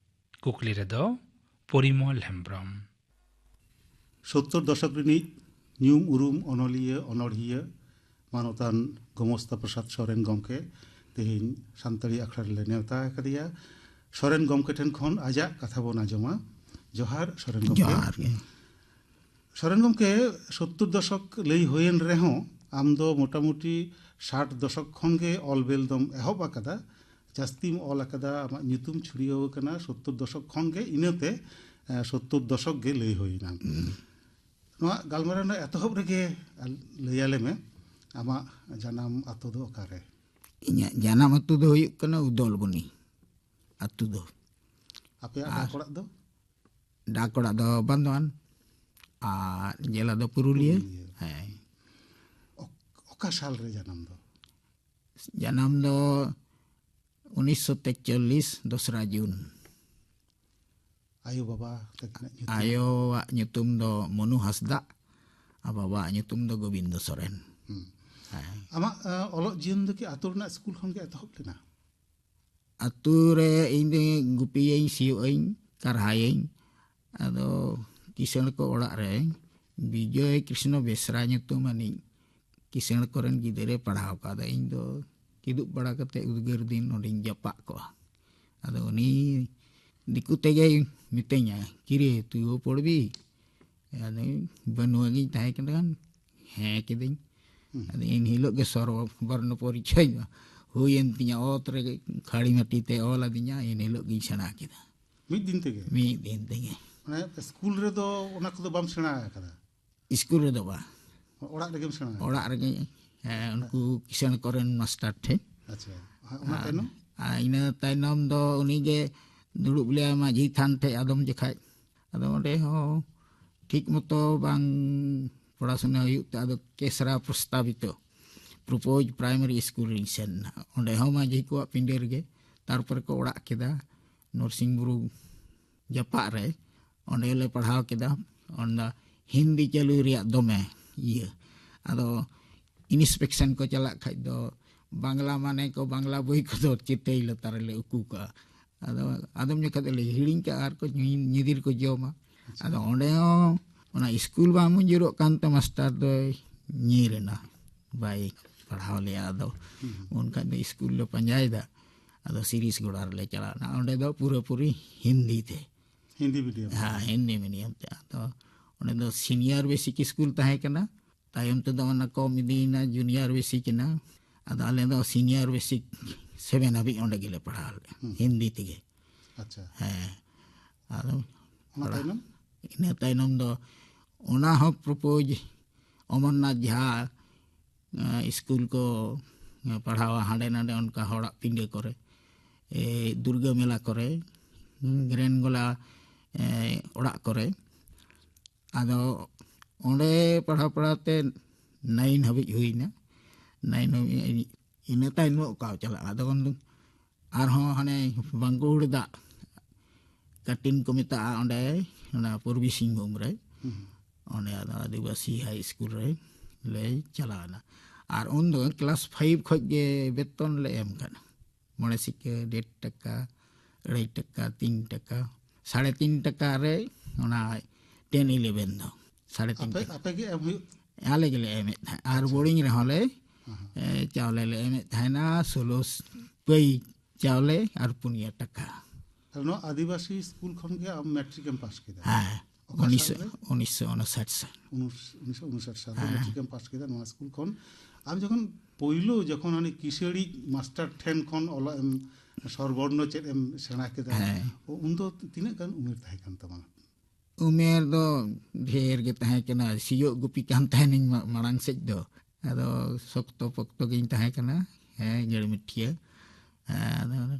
ᱠᱩᱠᱞᱤ ᱨᱮᱫᱚ ᱯᱚᱨᱤᱢᱚᱞ ᱦᱮᱢᱵᱽᱨᱚᱢ᱾ ᱥᱳᱛᱛᱳᱨ ᱫᱚᱥᱚᱠ ᱨᱤᱱᱤᱡ ᱧᱩᱢ ᱩᱨᱩᱢ ᱚᱱᱚᱞᱤᱭᱟᱹ, ᱚᱱᱚᱲᱦᱤᱭᱟᱹ, ᱢᱟᱱᱚᱛᱟᱱ ᱜᱳᱢᱚᱥᱛᱟ ᱯᱨᱚᱥᱟᱫᱽ ᱥᱚᱨᱮᱱ ᱜᱚᱢᱠᱮ ᱛᱮᱦᱮᱧ ᱥᱟᱱᱛᱟᱲᱤ ᱟᱠᱷᱲᱟ ᱨᱮᱞᱮ ᱱᱮᱣᱛᱟ ᱟᱠᱟᱫᱮᱭᱟ᱾ ᱥᱚᱨᱮᱱ ᱜᱚᱢᱠᱮ ᱴᱷᱮᱱ ᱠᱷᱚᱱ ᱟᱡᱟᱜ ᱠᱟᱛᱷᱟ ᱵᱚᱱ ᱟᱸᱡᱚᱢᱟ᱾ ᱡᱚᱦᱟᱨ ᱥᱚᱨᱮᱱ ᱜᱚᱢᱠᱮ᱾ ᱡᱚᱦᱟᱨ ᱜᱮ᱾ ᱥᱚᱨᱮᱱ ᱜᱚᱢᱠᱮ, ᱥᱳᱛᱛᱳᱨ ᱫᱚᱥᱚᱠ ᱞᱟᱹᱭ ᱦᱩᱭᱮᱱ ᱨᱮᱦᱚᱸ ᱟᱢ ᱫᱚ ᱢᱚᱴᱟᱢᱩᱴᱤ ᱥᱟᱴ ᱫᱚᱥᱚᱠ ᱠᱷᱚᱱ ᱜᱮ ᱚᱞ ᱵᱮᱞ ᱫᱚᱢ ᱮᱦᱚᱵ ᱟᱠᱟᱫᱟ, ᱡᱟᱹᱥᱛᱤᱢ ᱚᱞ ᱟᱠᱟᱫᱟ, ᱟᱢᱟᱜ ᱧᱩᱛᱩᱢ ᱪᱷᱩᱲᱭᱟᱹᱣ ᱟᱠᱟᱱᱟ ᱥᱳᱛᱛᱳᱨ ᱫᱚᱥᱚᱠ ᱠᱷᱚᱱ ᱜᱮ, ᱤᱱᱟᱹᱛᱮ ᱮ, ᱥᱳᱛᱛᱳᱨ ᱫᱚᱥᱚᱠ ᱜᱮ ᱞᱟᱹᱭ ᱦᱩᱭᱮᱱᱟ᱾ ᱱᱚᱣᱟ ᱜᱟᱞᱢᱟᱨᱟᱣ ᱨᱮᱱᱟᱜ ᱮᱛᱚᱦᱚᱵ ᱨᱮᱜᱮ ᱞᱟᱹᱭ ᱟᱞᱮ ᱢᱮ, ᱟᱢᱟᱜ ᱡᱟᱱᱟᱢ ᱟᱛᱳ ᱫᱚ ᱚᱠᱟᱨᱮ? ᱤᱧᱟᱹᱜ ᱡᱟᱱᱟᱢ ᱟᱹᱛᱩ ᱫᱚ ᱦᱩᱭᱩᱜ ᱠᱟᱱᱟ ᱩᱫᱚᱞᱵᱚᱱᱤ ᱟᱹᱛᱩ ᱫᱚ᱾ ᱟᱯᱮᱭᱟᱜ ᱟᱨ ᱰᱟᱠ ᱚᱲᱟᱜ ᱫᱚ? ᱰᱟᱠ ᱚᱲᱟᱜ ᱫᱚ ᱵᱟᱱᱫᱳᱣᱟᱱ ᱟᱨ ᱡᱮᱞᱟ ᱫᱚ ᱯᱩᱨᱩᱞᱤᱭᱟᱹ᱾ ᱯᱩᱨᱩᱞᱤᱭᱟᱹ᱾ ᱦᱮᱸ᱾ ᱚᱠ-, ᱚᱠᱟ ᱥᱟᱞ ᱨᱮ ᱡᱟᱱᱟᱢ ᱫᱚ? ᱡᱟᱱᱟᱢ ᱫᱚ ᱩᱱᱤᱥᱥᱚ ᱛᱮᱪᱚᱞᱞᱤᱥ, ᱫᱚᱥᱨᱟ ᱡᱩᱱ᱾ ᱟᱭᱳ ᱵᱟᱵᱟ ᱛᱟᱹᱠᱤᱱᱟᱜ ᱧᱩᱛᱩᱢ? ᱟᱭᱳᱣᱟᱜ ᱧᱩᱛᱩᱢ ᱫᱚ ᱢᱚᱱᱩ ᱦᱟᱸᱥᱫᱟᱜ ᱟᱨ ᱵᱟᱵᱟᱣᱟᱜ ᱧᱩᱛᱩᱢ ᱫᱚ ᱜᱳᱵᱤᱱᱫᱚ ᱥᱚᱨᱮᱱ᱾ ᱦᱩᱸ᱾ ᱦᱮᱸ᱾ ᱟᱢᱟᱜ, ᱮ, ᱚᱞᱚᱜ ᱡᱤᱭᱚᱱ ᱫᱚ ᱠᱤ ᱟᱛᱳ ᱨᱮᱱᱟᱜ ᱥᱠᱩᱞ ᱠᱷᱚᱱ ᱜᱮ ᱮᱛᱚᱦᱚᱵ ᱞᱮᱱᱟ? ᱟᱛᱳ ᱨᱮ ᱤᱧ ᱫᱚ ᱜᱩᱯᱤᱭᱟᱹᱧ, ᱥᱤᱭᱳᱜ ᱟᱹᱧ, ᱠᱟᱨᱦᱟᱭᱟᱹᱧ᱾ ᱟᱫᱚ ᱠᱤᱥᱟᱹᱬ ᱠᱚ ᱚᱲᱟᱜ ᱨᱮ ᱵᱤᱡᱚᱭ ᱠᱨᱤᱥᱱᱚ ᱵᱮᱥᱨᱟ ᱧᱩᱛᱩᱢ ᱟᱹᱱᱤᱡ ᱠᱤᱥᱟᱹᱬ ᱠᱚᱨᱮᱱ ᱜᱤᱫᱽᱨᱟᱹᱭ ᱯᱟᱲᱦᱟᱣ ᱠᱚᱣᱟ᱾ ᱟᱫᱚ ᱤᱧ ᱫᱚ ᱠᱤᱫᱩᱵ ᱵᱟᱲᱟ ᱠᱟᱛᱮ ᱩᱫᱽᱜᱟᱹᱨ ᱫᱤᱱ ᱱᱚᱸᱰᱮᱧ ᱡᱟᱯᱟᱜ ᱠᱚᱜᱼᱟ᱾ ᱟᱫᱚ ᱩᱱᱤ ᱫᱤᱠᱩ ᱛᱮᱜᱮᱭ ᱢᱤᱛᱟᱹᱧᱟ, "ᱠᱤᱨᱮ, ᱛᱩᱭᱩ ᱯᱚᱲᱵᱤ?" ᱟᱫᱚ ᱵᱟᱹᱱᱩᱣᱟᱹ ᱜᱤᱧ ᱛᱟᱦᱮᱸ ᱠᱟᱱᱟ, ᱦᱮᱸ ᱠᱤᱫᱟᱹᱧ᱾ ᱦᱩᱸ᱾ ᱟᱫᱚ ᱮᱱ ᱦᱤᱞᱳᱜ ᱜᱮ ᱥᱚᱨᱵᱚᱨᱱᱚ ᱯᱚᱨᱤᱪᱚᱭ ᱫᱚ ᱦᱩᱭᱮᱱ ᱛᱤᱧᱟ, ᱚᱛ ᱨᱮ ᱠᱷᱟᱲᱤ ᱢᱟᱹᱴᱤ ᱛᱮ ᱚᱞ ᱟᱹᱫᱤᱧᱟ, ᱮᱱ ᱦᱤᱞᱳᱜ ᱜᱤᱧ ᱥᱮᱬᱟ ᱠᱮᱫᱟ᱾ ᱢᱤᱫ ᱫᱤᱱ ᱛᱮᱜᱮ? ᱢᱤᱫ ᱫᱤᱱ ᱛᱮᱜᱮ᱾ ᱢᱟᱱᱮ ᱥᱠᱩᱞ ᱨᱮᱫᱚ ᱚᱱᱟ ᱠᱚᱫᱚ ᱵᱟᱢ ᱥᱮᱬᱟ ᱟᱠᱟᱫᱟ? ᱥᱠᱩᱞ ᱨᱮᱫᱚ ᱵᱟᱝ᱾ ᱚᱲᱟᱜ ᱨᱮᱜᱮᱢ ᱥᱮᱬᱟ ᱟᱠᱟᱫᱟ? ᱚᱲᱟᱜ ᱨᱮᱜᱮ ᱦᱮᱸ, ᱩᱱᱠᱩ ᱠᱤᱥᱟᱹᱬ ᱠᱚᱨᱮᱱ ᱢᱟᱥᱴᱟᱨ ᱴᱷᱮᱱ᱾ ᱟᱪᱪᱷᱟ᱾ ᱦᱮᱸ, ᱚᱱᱟ ᱟᱨ, ᱛᱟᱭᱱᱚᱢ? ᱟᱨ ᱤᱱᱟᱹ ᱛᱟᱭᱱᱚᱢ ᱫᱚ ᱩᱱᱤ ᱜᱮ ᱫᱩᱲᱩᱵ ᱞᱮᱭᱟ ᱢᱟᱹᱡᱷᱤ ᱛᱷᱟᱱ ᱴᱷᱮᱡ ᱟᱫᱚᱢ ᱡᱚᱠᱷᱟᱡ᱾ ᱟᱫᱚ ᱚᱸᱰᱮ ᱦᱚᱸ ᱴᱷᱤᱠ ᱢᱚᱛᱚ ᱵᱟᱝ ᱯᱚᱲᱟᱥᱩᱱᱟ ᱦᱩᱭᱩᱜ ᱛᱮ ᱟᱫᱚ ᱠᱮᱥᱨᱟ ᱯᱨᱚᱥᱛᱟᱵᱤᱛᱚ ᱯᱨᱚᱯᱳᱡᱽ ᱯᱨᱟᱭᱢᱟᱨᱤ ᱥᱠᱩᱞ ᱨᱤᱧ ᱥᱮᱱ ᱮᱱᱟ᱾ ᱚᱸᱰᱮ ᱦᱚᱸ ᱢᱟᱹᱡᱷᱤ ᱠᱚᱣᱟᱜ ᱯᱤᱸᱰᱟᱹ ᱨᱮᱜᱮ, ᱛᱟᱨᱯᱚᱨᱮ ᱠᱚ ᱚᱲᱟᱜ ᱠᱮᱫᱟ ᱱᱚᱨᱥᱤᱝ ᱵᱩᱨᱩ ᱡᱟᱯᱟᱜ ᱨᱮ᱾ ᱚᱸᱰᱮ ᱞᱮ ᱯᱟᱲᱦᱟᱣ ᱠᱮᱫᱟ᱾ ᱚᱱᱟ ᱦᱤᱱᱫᱤ ᱪᱟᱹᱞᱩ ᱨᱮᱭᱟᱜ ᱫᱚᱢᱮ ᱤᱭᱟᱹ᱾ ᱟᱫᱚ ᱤᱱᱥᱯᱮᱠᱥᱚᱱ ᱠᱚ ᱪᱟᱞᱟᱜ ᱠᱷᱟᱡ ᱫᱚ ᱵᱟᱝᱞᱟ ᱢᱟᱱᱮ ᱠᱚ, ᱵᱟᱝᱞᱟ ᱵᱳᱭ ᱠᱚᱫᱚ ᱪᱤᱛᱟᱹᱭ ᱞᱟᱛᱟᱨ ᱨᱮᱞᱮ ᱩᱠᱩ ᱠᱟᱜᱼᱟ᱾ ᱟᱫᱚ ᱟᱫᱚᱢ ᱡᱚᱠᱷᱟᱡ ᱫᱚᱞᱮ ᱦᱤᱲᱤᱧ ᱠᱟᱜᱼᱟ ᱟᱨ ᱠᱚ ᱧᱤ-, ᱧᱤᱫᱤᱨ ᱠᱚ ᱡᱚᱢᱟ᱾ ᱟᱫᱚ ᱚᱸᱰᱮ ᱦᱚᱸ ᱚᱱᱟ ᱥᱠᱩᱞ ᱵᱟᱝ ᱢᱚᱧᱡᱩᱨᱚᱜ ᱠᱟᱱᱛᱮ ᱢᱟᱥᱴᱟᱨ ᱫᱚᱭ ᱧᱤᱨ ᱮᱱᱟ, ᱵᱟᱭ ᱯᱟᱲᱦᱟᱣ ᱞᱮᱭᱟ᱾ ᱟᱫᱚ ᱩᱱ ᱠᱷᱟᱡ ᱫᱚ ᱥᱠᱩᱞ ᱞᱮ ᱯᱟᱸᱡᱟᱭᱮᱫᱟ᱾ ᱟᱫᱚ ᱥᱤᱨᱤᱥ ᱜᱚᱲᱟ ᱨᱮᱞᱮ ᱪᱟᱞᱟᱣ ᱮᱱᱟ᱾ ᱚᱸᱰᱮ ᱫᱚ ᱯᱩᱨᱟᱹᱯᱩᱨᱤ ᱦᱤᱱᱫᱤ ᱛᱮ᱾ ᱦᱤᱱᱫᱤ ᱢᱤᱰᱤᱭᱟᱢ ᱛᱮ? ᱦᱮᱸ, ᱦᱤᱱᱫᱤ ᱢᱤᱰᱤᱭᱟᱢ ᱛᱮ᱾ ᱟᱫᱚ ᱚᱸᱰᱮ ᱫᱚ ᱥᱤᱱᱤᱭᱟᱨ ᱵᱮᱥᱤᱠ ᱥᱠᱩᱞ ᱛᱟᱦᱮᱸ ᱠᱟᱱᱟ᱾ ᱛᱟᱭᱚᱢ ᱛᱮᱫᱚ ᱚᱱᱟ ᱠᱚᱢ ᱤᱫᱤᱭᱮᱱᱟ, ᱡᱩᱱᱤᱭᱟᱨ ᱵᱮᱥᱤᱠ ᱮᱱᱟ᱾ ᱟᱫᱚ ᱟᱞᱮ ᱫᱚ ᱥᱤᱱᱤᱭᱟᱨ ᱵᱮᱥᱤᱠ ᱥᱮᱵᱷᱮᱱ ᱦᱟᱹᱵᱤᱡ ᱚᱸᱰᱮ ᱜᱮᱞᱮ ᱯᱟᱲᱦᱟᱣ ᱞᱮᱫᱼᱟ, ᱦᱤᱱᱫᱤ ᱛᱮᱜᱮ᱾ ᱟᱪᱪᱷᱟ᱾ ᱦᱮᱸ, ᱟᱫᱚ ᱚᱱᱟ ᱯᱟᱲᱦᱟᱣ ᱛᱟᱭᱱᱚᱢ? ᱤᱱᱟᱹ ᱛᱟᱭᱱᱚᱢ ᱫᱚ ᱚᱱᱟ ᱦᱚᱸ ᱯᱨᱚᱯᱳᱡᱽ ᱚᱢᱚᱨᱱᱟᱛᱷ ᱡᱷᱟ, ᱮᱸ, ᱥᱠᱩᱞ ᱠᱚ, ᱮᱸ, ᱯᱟᱲᱦᱟᱣᱟ ᱦᱟᱸᱰᱮ ᱱᱟᱰᱮ ᱚᱱᱠᱟ ᱦᱚᱲᱟᱜ ᱯᱤᱸᱰᱟᱹ ᱠᱚᱨᱮ, ᱮ, ᱫᱩᱨᱜᱟᱹ ᱢᱮᱞᱟ ᱠᱚᱨᱮ, ᱜᱨᱮᱱ ᱜᱚᱞᱟ, ᱮ, ᱚᱲᱟᱜ ᱠᱚᱨᱮ᱾ ᱟᱫᱚ ᱚᱸᱰᱮ ᱯᱟᱲᱦᱟᱣ ᱯᱟᱲᱦᱟᱣ ᱛᱮ ᱱᱟᱭᱤᱱ ᱦᱟᱹᱵᱤᱡ ᱦᱩᱭᱱᱟ᱾ ᱱᱟᱭᱤᱱ ᱦᱟᱹᱵᱤᱡ, ᱤᱱᱟᱹ ᱛᱟᱭᱱᱚᱢ ᱚᱠᱟ ᱪᱟᱞᱟᱜᱼᱟ? ᱟᱫᱚ ᱩᱱ ᱫᱚ ᱟᱨᱦᱚᱸ ᱦᱟᱱᱮ ᱵᱟᱝᱠᱩᱲ ᱫᱟᱜ ᱠᱟᱴᱤᱱ ᱠᱚ ᱢᱮᱛᱟᱜᱼᱟ ᱚᱸᱰᱮ, ᱚᱱᱟ ᱯᱩᱨᱵᱤ ᱥᱤᱝᱵᱷᱩᱢ ᱨᱮ᱾ ᱚᱸᱰᱮ ᱟᱫᱚ ᱟᱹᱫᱤᱵᱟᱹᱥᱤ ᱦᱟᱭ ᱥᱠᱩᱞ ᱨᱮ ᱞᱮ ᱪᱟᱞᱟᱣ ᱮᱱᱟ᱾ ᱟᱨ ᱩᱱ ᱫᱚ ᱠᱞᱟᱥ ᱯᱷᱟᱭᱤᱵᱷ ᱠᱷᱚᱡ ᱜᱮ ᱵᱮᱛᱚᱱ ᱞᱮ ᱮᱢ ᱠᱟᱱᱟ᱾ ᱢᱚᱬᱮ ᱥᱤᱠᱟᱹ, ᱰᱮᱲ ᱴᱟᱠᱟ, ᱟᱹᱲᱟᱹᱭ ᱴᱟᱠᱟ, ᱛᱤᱱ ᱴᱟᱠᱟ, ᱥᱟᱲᱮ ᱛᱤᱱ ᱴᱟᱠᱟ ᱨᱮ ᱚᱱᱟ ᱴᱮᱱ ᱤᱞᱮᱵᱷᱮᱱ ᱫᱚ᱾ ᱥᱟᱲᱮ ᱛᱤᱱ ᱟᱯᱮ, ᱴᱟᱠᱟ᱾ ᱟᱯᱮ ᱜᱮ ᱮᱢ ᱦᱩᱭᱩᱜ? ᱟᱞᱮ ᱜᱮᱞᱮ ᱮᱢᱮᱫ ᱛᱟᱦᱮᱸᱫ᱾ ᱟᱨ ᱟᱪᱪᱷᱟ᱾ ᱵᱳᱨᱰᱤᱝ ᱨᱮᱦᱚᱸ ᱞᱮ, ᱦᱮᱸ, ᱦᱮᱸ᱾ ᱮ, ᱪᱟᱣᱞᱮ ᱞᱮ ᱮᱢᱮᱫ ᱛᱟᱦᱮᱱᱟ, ᱥᱳᱞᱳ ᱯᱟᱹᱭ ᱪᱟᱣᱞᱮ ᱟᱨ ᱯᱩᱱᱭᱟᱹ ᱴᱟᱠᱟ᱾ ᱛᱟᱦᱞᱮ ᱱᱚᱣᱟ ᱟᱹᱫᱤᱵᱟᱹᱥᱤ ᱥᱠᱩᱞ ᱠᱷᱚᱱ ᱜᱮ ᱟᱢ ᱢᱮᱴᱨᱤᱠ ᱮᱢ ᱯᱟᱥ ᱠᱮᱫᱟ? ᱦᱮᱸ, ᱚᱠᱟ ᱩᱱᱤᱥᱥᱚ, ᱥᱟᱞ ᱨᱮ? ᱩᱱᱤᱥᱥᱚ ᱩᱱᱩᱥᱟᱴ ᱥᱟᱞ᱾ ᱩᱱᱤᱥ-, ᱩᱱᱤᱥᱥᱚ ᱩᱱᱩᱥᱟᱴ ᱥᱟᱞ ᱨᱮ ᱦᱮᱸ᱾ ᱢᱮᱴᱨᱤᱠ ᱮᱢ ᱯᱟᱥ ᱠᱮᱫᱟ ᱱᱚᱣᱟ ᱥᱠᱩᱞ ᱠᱷᱚᱱ᱾ ᱟᱢ ᱡᱚᱠᱷᱚᱱ ᱯᱳᱭᱞᱳ, ᱡᱚᱠᱷᱚᱱ ᱦᱟᱱᱮ ᱠᱤᱥᱟᱹᱲᱤᱡ ᱢᱟᱥᱴᱟᱨ ᱴᱷᱮᱱ ᱠᱷᱚᱱ ᱚᱞᱚᱜ ᱮᱢ, ᱥᱚᱨᱵᱚᱨᱱᱚ ᱪᱮᱫ ᱮᱢ ᱥᱮᱬᱟ ᱠᱮᱫᱟ, ᱦᱮᱸ᱾ ᱩᱱᱫᱚ ᱛᱤᱱᱟᱹᱜ ᱜᱟᱱ ᱩᱢᱮᱨ ᱛᱟᱦᱮᱸ ᱠᱟᱱ ᱛᱟᱢᱟ? ᱩᱢᱮᱨ ᱫᱚ ᱰᱷᱮᱨ ᱜᱮ ᱛᱟᱦᱮᱸ ᱠᱟᱱᱟ, ᱥᱤᱭᱳᱜ ᱜᱩᱯᱤ ᱠᱟᱱ ᱛᱟᱦᱮᱱᱤᱧ ᱢᱟ-, ᱢᱟᱲᱟᱝ ᱥᱮᱫ ᱫᱚ᱾ ᱟᱫᱚ ᱥᱚᱠᱛᱚ ᱯᱚᱠᱛᱚ ᱜᱤᱧ ᱛᱟᱦᱮᱸ ᱠᱟᱱᱟ᱾ ᱦᱮᱸ, ᱜᱟᱹᱲᱢᱤᱴᱷᱤᱭᱟᱹ᱾ ᱦᱮᱸ, ᱟᱫᱚ